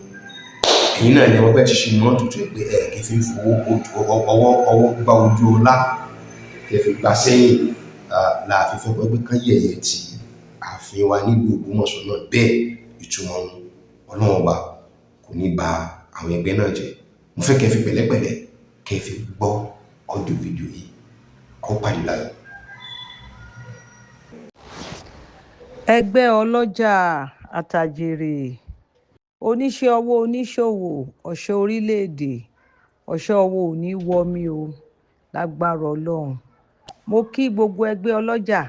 A: Ẹ̀yin náà ni wọ́n bẹ́ẹ̀ ti ṣe mọ́ tuntun pé ẹ̀ kì í fi ń fowó ọwọ́ ọwọ́ gba ojú ọlá kẹ́ fi gbà sẹ́yìn láàfin fẹ́ pé kán yẹ̀yẹ́ ti ààfin wa nílùú Ògbómọ̀ṣọ́ náà bẹ́ẹ̀. Ìtumọ̀ Ọlọ́run ọba kò ní ba àwọn ẹgbẹ́ náà jẹ́. Mo fẹ́ kẹ́ fi pẹ̀lẹ́pẹ̀lẹ́ kẹ́ fi gbọ́ audio video yìí. A ó pàdé láyọ̀.
H: Ẹgbẹ́ ọlọ́jà àtàjèrè, oníṣẹ́ ọwọ́, oníṣòwò, ọ̀ṣọ́ orílẹ̀-èdè, ọ̀ṣọ́ ọwọ́ ò ní wọmi o lágbára Ọlọ́run. Mo kí gbogbo ẹgbẹ́ ọlọ́jà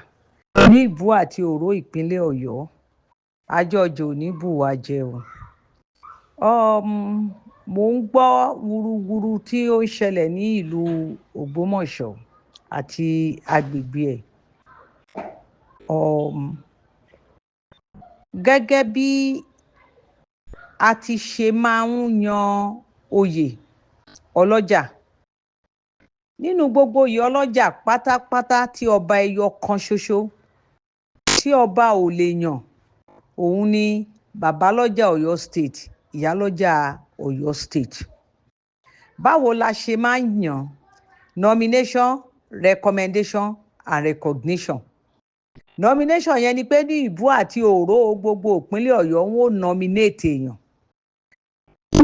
H: ní Ìbú àti Òró, ìpínlẹ̀ Ọ̀yọ́. Àjọ ọjà ò ní bù wá jẹ o. Mo ń gbọ́ wuruwuru tí ó ń ṣẹlẹ̀ ní ìlú Ògbómọ̀ṣọ́ àti agbègbè ẹ̀. Gẹ́gẹ́ bí a ti ṣe máa ń yan oyè ọlọ́jà nínú gbogbo oyè ọlọ́jà pátápátá, tí ọba ẹyọ kan ṣoṣo tí ọba ò lè yàn, òun ni babalọ́jà Ọ̀yọ́ State, ìyálọ́jà Ọ̀yọ́ State. Báwo la ṣe máa ń yàn? Nomination, recommendation and recognition. Nomination yẹn ni pé ní ìbú àti òró gbogbo ìpínlẹ̀ Ọ̀yọ́, wọn ò nominate èèyàn,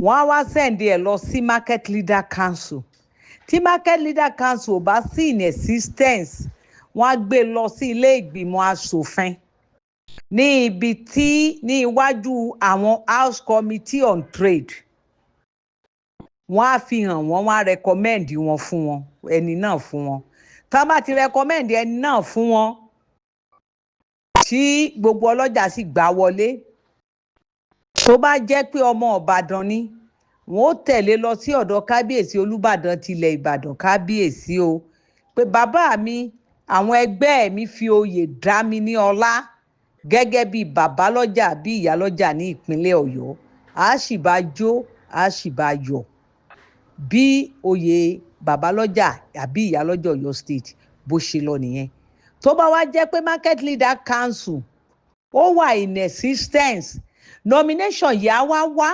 H: wọ́n á wá send ẹ̀ lọ sí Market Leader Council. Tí Market Leader Council ò bá sí in existence, wọ́n á gbé lọ sí ilé ìgbìmọ̀ asòfin, ní ibi tí ní iwájú àwọn House Committee on Trade. Wọ́n á fi hàn wọ́n, wọ́n á recommend wọn fún wọn, ẹni náà fún wọn. Tá a bá ti recommend ẹni náà fún wọn, tí gbogbo ọlọ́jà sì gbà wọlé, tó bá jẹ́ pé ọmọ Ìbàdàn ni, wọ́n ó tẹ̀lé lọ sí ọ̀dọ̀ Kábíyèsí Olúbàdàn tilẹ̀ Ìbàdàn. Kábíyèsí o, pé bàbá mi, àwọn ẹgbẹ́ mi fi oyè dá mi ní ọlá gẹ́gẹ́ bí babalọ́jà bí ìyálọ́jà ní ìpínlẹ̀ Ọ̀yọ́. A sì bá jó, a sì bá yọ̀ bí oyè babalọ́jà àbí ìyálọ́jà Ọ̀yọ́ State bó ṣe lọ nìyẹn. Tó bá wá jẹ́ pé Market Leader Council ó wà in existence, nomination yìí á wá wá.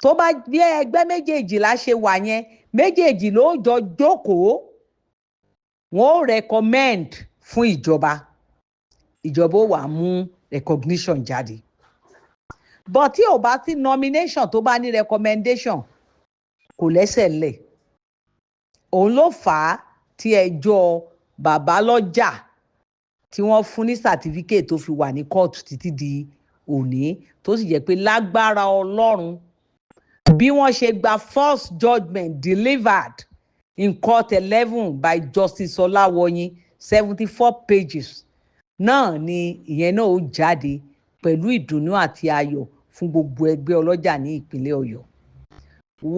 H: Tó bá bí ẹgbẹ́ méjèèjìlá ṣe wà yẹn, méjèèjì ló jọ jókòó, wọn ó recommend fún ìjọba, ìjọba ó wà mú recognition jáde. But tí ò bá sí nomination, tó bá ní recommendation, kò lẹ́sẹ̀ lẹ̀. Òun ló fà á tí ẹjọ́ babalọ́jà tí wọ́n fún ní certificate tó fi wà ní kóòtù títí di òní, tó sì jẹ́ pé lágbára Ọlọ́run, bí wọ́n ṣe gba first judgment delivered in court 11 by Justice Ọláwọyìn, 74 pages náà ni ìyẹn náà ó jáde pẹ̀lú ìdùnnú àti ayọ̀ fún gbogbo ẹgbẹ́ ọlọ́jà ní ìpínlẹ̀ Ọ̀yọ́.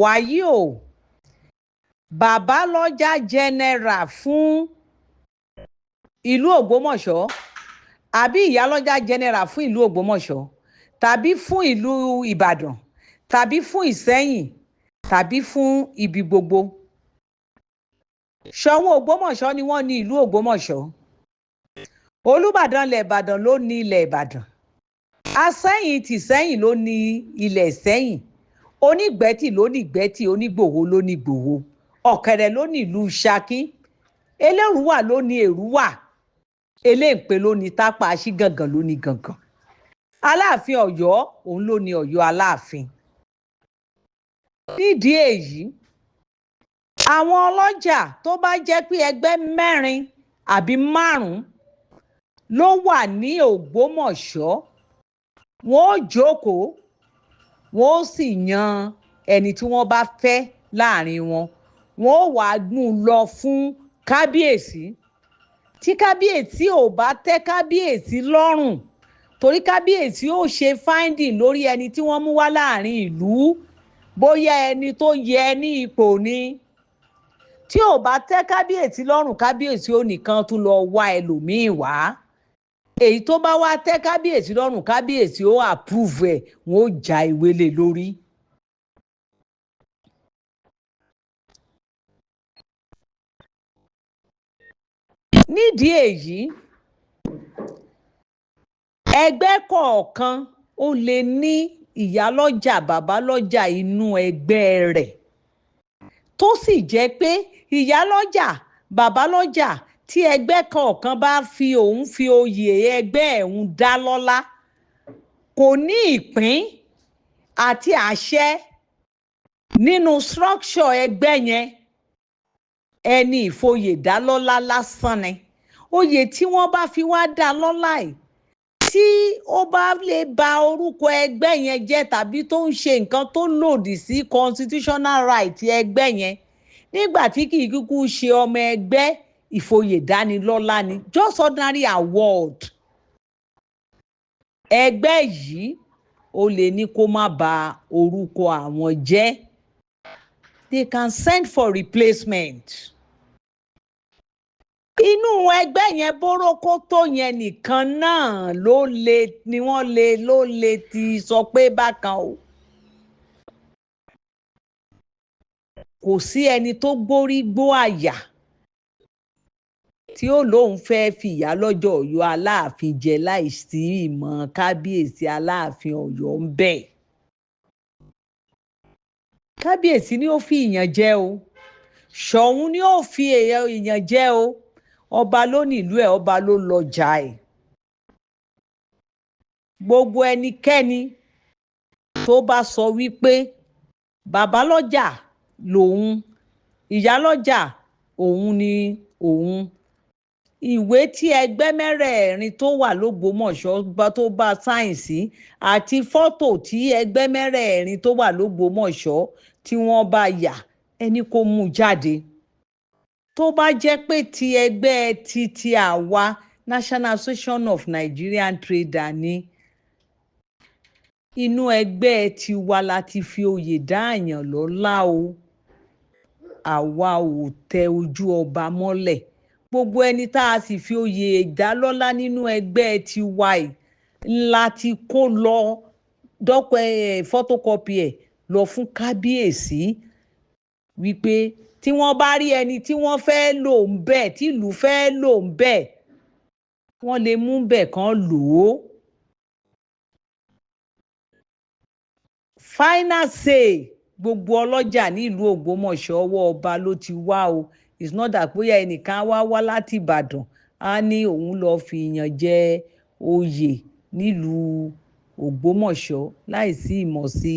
H: Wàyí o, babalọ́jà general fún ìlú Ògbómọ̀ṣọ́ àbí ìyálọ́jà general fún ìlú Ògbómọ̀ṣọ́ tàbí fún ìlú Ìbàdàn tàbí fún Ìsẹ́yìn tàbí fún ibi gbogbo, Ṣọ̀ún Ògbómọ̀ṣọ́ ni wọ́n ní ìlú Ògbómọ̀ṣọ́, Olúbàdàn ilẹ̀ Ìbàdàn ló ní ilẹ̀ Ìbàdàn, Asẹ́yìn tìsẹ́yìn ló ní ilẹ̀ Ìsẹ́yìn, Onígbẹ́tì ló ní Ìgbẹ́tì, Onígbòho ló ní Ìgbòho, Ọ̀kẹ̀rẹ̀ ló ní ìlú Ṣakí, Elérúwà ló ní Èrúwà, Eléǹpé ló ní Tápà, Aṣígàngàn ló ní Gàngàn, Aláàfin Ọ̀yọ́ òun ló ní Ọ̀yọ́ Aláàfin. Nídìí èyí, àwọn ọlọ́jà tó bá jẹ́ pé ẹgbẹ́ mẹ́rin àbí márùn-ún ló wà ní Ògbómọ̀ṣọ́, wọn ó jókòó, wọn ó sì yan ẹni tí wọ́n bá fẹ́ láàrin wọn, wọn ó wàá gún un lọ fún kábíyèsí. Tí kábíyèsí ò bá tẹ́ kábíyèsí lọ́rùn, torí kábíyèsí ó ṣe finding lórí ẹni tí wọ́n mú wá láàrin ìlú, bóyá ẹni tó yẹ ní ipò ni, tí ò bá tẹ́ kábíyèsí lọ́rùn, kábíyèsí ò nìkan tún lọ wá ẹlòmíín wá. Èyí tó bá wá tẹ́ kábíyèsí lọ́rùn, kábíyèsí ó approve ẹ̀, wọ́n ó já ìwé lé lórí. Nídìí èyí, ẹgbẹ́ kọ̀ọ̀kan ó lè ní ìyálọ́jà, bàbálọ́jà inú ẹgbẹ́ rẹ̀, tó sì jẹ́ pé ìyálọ́jà, bàbálọ́jà tí ẹgbẹ́ kọ̀ọ̀kan bá fi òun fi oyè ẹgbẹ́ òun dá lọ́lá kò ní ìpín àti àṣẹ nínú structure ẹgbẹ́ yẹn. Ẹni ìfoyè dá lọ́lá lásán ni. Oyè tí wọ́n bá fi wá dá lọ́lá yìí, tí ó bá lè ba orúkọ ẹgbẹ́ yẹn jẹ́ tàbí tó ń ṣe nǹkan tó lòdì sí constitutional right ẹgbẹ́ yẹn, nígbà tí kì í kúkú ṣe ọmọ ẹgbẹ́, ìfoyè dánilọ́lá ni, just ordinary award. Ẹgbẹ́ yìí ó lè ní kó má ba orúkọ àwọn jẹ́. They can send for replacement. Inú ẹgbẹ́ yẹn, bórókó tó yẹn nìkan náà ló lè ni wọ́n lè ló lè ti sọ pé bákan o. Kò sí ẹni tó gbórí gbó àyà tí ó lóun fẹ́ẹ́ fi ìyálọ́jọ́ Ọ̀yọ́ Aláàfin jẹ láì sí ìmọ̀ kábíyèsí Aláàfin Ọ̀yọ́ ń bẹ̀. Kábíyèsí ni ó fi ìyàn jẹ o, Ṣọ̀ún ni ó fi ìyàn jẹ o. Ọba ló nílùú ẹ̀, ọba ló lọ́jà ẹ̀. Gbogbo ẹnikẹ́ni tó bá sọ wípé babalọ́jà lòun, ìyálọ́jà òun ni òun, ìwé tí ẹgbẹ́ mẹ́rẹ̀ẹ̀rin tó wà lÓgbómọ̀ṣọ́ tó bá sáyẹ̀nsì àti fọ́tò tí ẹgbẹ́ mẹ́rẹ̀ẹ̀rin tó wà lÓgbómọ̀ṣọ́ tí wọ́n bá yà, ẹni kó mú jáde. Tó bá jẹ́ pé ti ẹgbẹ́ ti àwa National Association of Nigerian Traders ní inú ẹgbẹ́ tiwa la ti fi oyè dá àyàn lọ́lá o, àwa ò tẹ ojú ọba mọ́lẹ̀. Gbogbo ẹni tá a sì fi oyè dá lọ́lá nínú ẹgbẹ́ tiwa yìí ńlá ti kó lọ dọ́pẹ́ photocopy ẹ̀ lọ fún kábíyèsí wípé tí wọ́n bá rí ẹni tí wọ́n fẹ́ lò ń bẹ̀, tí ìlú fẹ́ lò ń bẹ̀, wọ́n lè mú bẹ̀ kan lò ó. Final say gbogbo ọlọ́jà nílùú Ògbómọ̀ṣọ́ ọwọ́ ọba ló ti wá o. It's not that bóyá ẹnìkan wá wá láti Ìbàdàn á ní òun lọ́ọ́ fi ìyàn jẹ oyè nílùú Ògbómọ̀ṣọ́ láìsí ìmọ̀ sí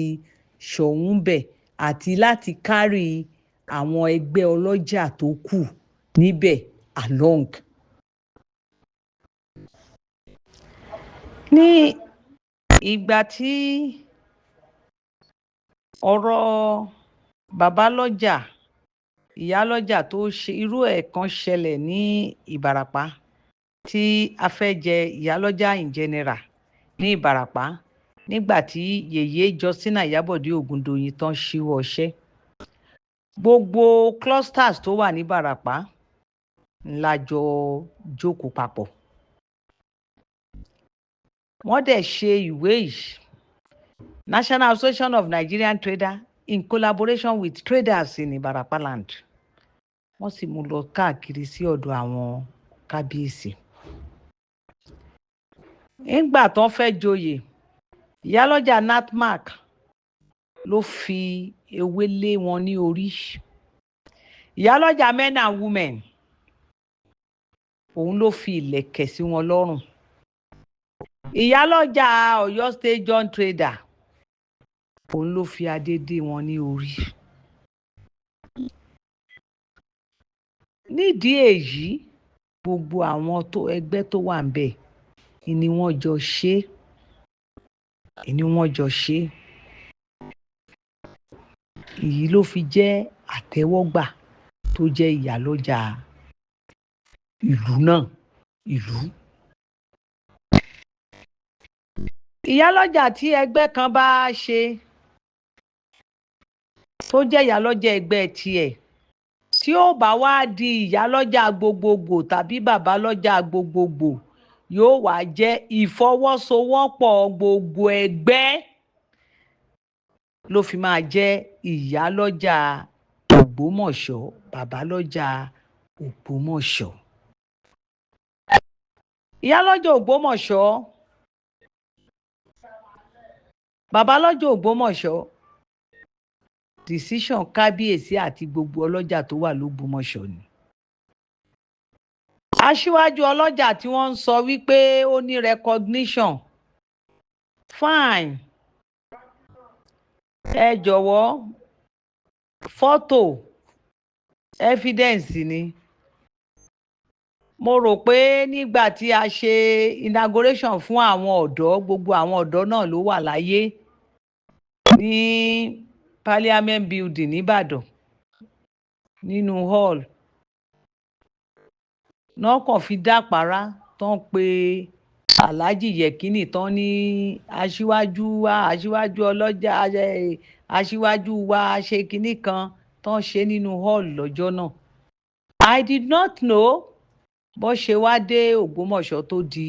H: Ṣọ̀ún bẹ̀ àti láti kárí àwọn ẹgbẹ́ ọlọ́jà tó kù níbẹ̀ along. Ní ìgbà tí ọ̀rọ̀ babalọ́jà ìyálọ́jà tó ṣe irú ẹ̀ kan ṣẹlẹ̀ ní Ìbàràpá tí a fẹ́ jẹ ìyálọ́jà in general ní Ìbàràpá nígbà tí yèyé Justina Ìyábọ̀dé Ògúndòyìn tán ṣíwọ́ ọṣẹ́. Gbogbo clusters tó wà ní Ìbàràpá ńlá jọ jókòó papọ̀. Wọ́n dẹ̀ ṣe ìwé yìí, National Association of Nigerian Traders in collaboration with traders in Ìbàràpá land. Wọ́n sì mú lọ káàkiri sí ọ̀dọ̀ àwọn kábíyèsí. Nígbà tó fẹ́ joyè, ìyálọ́jà NATMAC ló fi ewé lé wọn ní orí. Ìyálọ́jà men and women òun ló fi ìlẹ̀kẹ̀ sí wọn lọ́rùn. Ìyálọ́jà Ọ̀yọ́ State Joint Trader òun ló fi adé dé wọn ní orí. Nídìí èyí, gbogbo àwọn tó ẹgbẹ́ tó wà ńbẹ̀ ni wọ́n jọ ṣe ni wọ́n jọ ṣe. Èyí ló fi jẹ́ àtẹ́wọ́gbà tó jẹ́ ìyálọ́jà ìlú náà ìlú. Ìyálọ́jà tí ẹgbẹ́ kan bá ṣe tó jẹ́ ìyálọ́jà ẹgbẹ́ tiẹ̀ tí ó bá wá di ìyálọ́jà gbogbogbò tàbí babalọ́jà gbogbogbò yóò wá jẹ́ ìfọwọ́sowọ́pọ̀ gbogbo ẹgbẹ́ ló fi máa jẹ́ ìyálọ́jà Ògbómọ̀ṣọ́, babalọ́jà Ògbómọ̀ṣọ́. Ìyálọ́jà Ògbómọ̀ṣọ́, babalọ́jà Ògbómọ̀ṣọ́, decision kábíyèsí àti gbogbo ọlọ́jà tó wà lÓgbómọ̀ṣọ́ ni. Aṣíwájú ọlọ́jà tí wọ́n ń sọ wípé ó ní recognition, fine, ẹ jọ̀wọ́ fọ́tò evidence ni. Mo rò pé nígbà tí a ṣe inauguration fún àwọn ọ̀dọ́, gbogbo àwọn ọ̀dọ́ náà ló wà láyé ní Parliament building nìbàdàn nínú hall náà kàn fi dápàrá tán pé Alhaji Yekini tán ní aṣíwájú wa, aṣíwájú ọlọ́jà, aṣíwájú wa ṣe kinní kan tán ṣe nínú hall lọ́jọ́ náà. I did not know bó ṣe wá dé Ògbómọ̀ṣọ́ tó di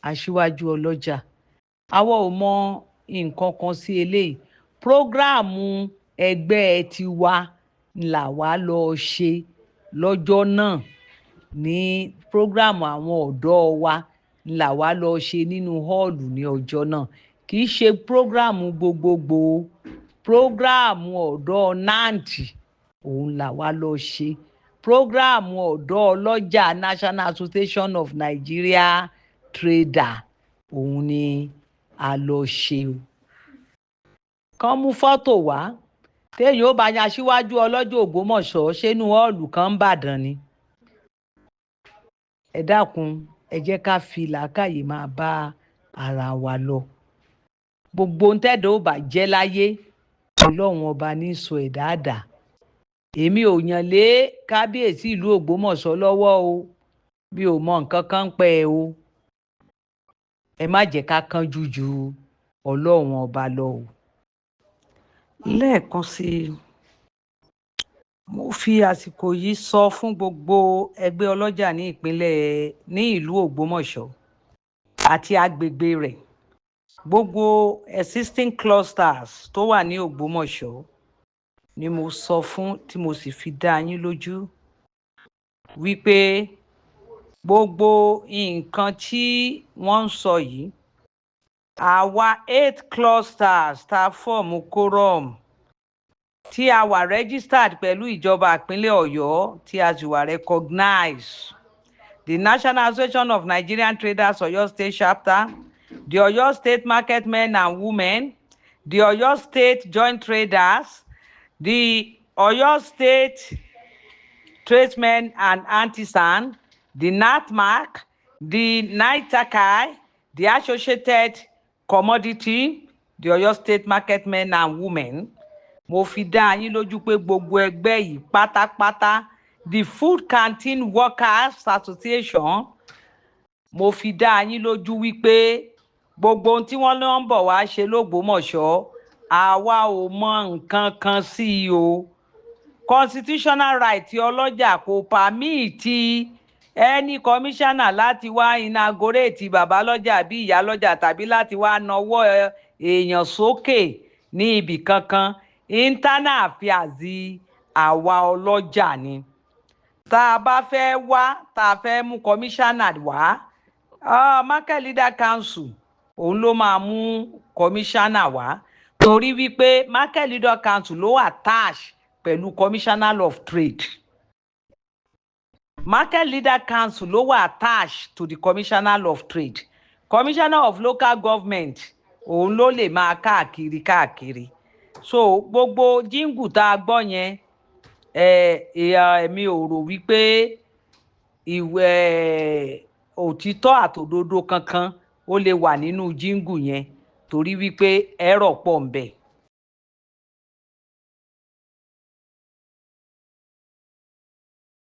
H: aṣíwájú ọlọ́jà. Àwa ò mọ nǹkan kan sí eléyìí. Prógráàmù ẹgbẹ́ tiwa là wá lọ ṣe lọ́jọ́ náà ní prógráàmù àwọn ọ̀dọ́ wa là wá lọ ṣe nínú họ́ọ̀lù ní ọjọ́ náà. Kì í ṣe prógráàmù gbogbogbò, prógráàmù ọ̀dọ́ NANT òun là wá lọ ṣe. Prógráàmù ọ̀dọ́ ọlọ́jà National Association of Nigeria Trader òun ni a lọ ṣe o. Kán mú fọ́tò wá téèyàn ó bá yan aṣíwájú ọlọ́jọ́ Ògbómọ̀ṣọ́ ṣẹ́nu ọ́ọ̀lù kan ń bàdàn ni. Ẹ dákun, ẹ jẹ́ ká fi làákàyè máa bá ara wa lọ. Gbogbo ohun tẹ́dọ̀ ó bá jẹ́ láyé, Ọlọ́run ọba ní sọ ẹ̀dá dà. Èmi ò yàn lé kábíyèsí ìlú Ògbómọ̀ṣọ́ lọ́wọ́ o, mi ò mọ nǹkan kan ń pẹ́ ẹ o. Ẹ má jẹ́ ká kánjú ju Ọlọ́run ọba lọ o. Lẹ́ẹ̀kan sí i, mo fi àsìkò yìí sọ fún gbogbo ẹgbẹ́ ọlọ́jà ní ìpínlẹ̀ ní ìlú Ògbómọ̀ṣọ́ àti agbègbè rẹ̀, gbogbo existing clusters tó wà ní Ògbómọ̀ṣọ́ ni mo sọ fún, tí mo sì fi dá yín lójú wípé gbogbo nǹkan tí wọ́n ń sọ yìí, àwa eight clusters tá a form quorum, tí a wà registered pẹ̀lú ìjọba ìpínlẹ̀ Ọ̀yọ́, tí a sì wà recognized, the National Association of Nigerian Traders Oyo State Chapter, the Oyo State Market Men and Women, the Oyo State Joint Traders, the Oyo State Tradesmen and Artisans, the NATMAC, the NITAKAI, the Associated Commodity, the Oyo State Market Men and Women. Mo fi dá yín lójú pé gbogbo ẹgbẹ́ yìí pátápátá, the Food Canteen Workers Association, mo fi dá yín lójú wípé gbogbo ohun tí wọ́n lọ ń bọ̀ wá ṣe lÓgbómọ̀ṣọ́, àwa ò mọ nǹkan kan sí i o. Constitutional right ọlọ́jà kò permit any commissioner láti wá inaugurate babalọ́jà bí ìyálọ́jà tàbí láti wá nawọ́ èèyàn sókè ní ibì kankan. Internal affairs àwa ọlọ́jà ni. Tá a bá fẹ́ wá, tá a fẹ́ mú commissioner wá, Market Leader Council òun ló máa mú commissioner wá, torí wípé Market Leader Council ló attach pẹ̀lú Commissioner of Trade. Market Leader Council ló wà attached to the Commissioner of Trade. Commissioner of Local Government òun ló lè máa káàkiri káàkiri. So gbogbo jingle tá a gbọ́ yẹn, èmi ò rò wípé ìwé òtítọ́ àtòdodo kankan ó lè wà nínú jingle yẹn, torí wípé ẹ̀rọ pọ̀ ń bẹ.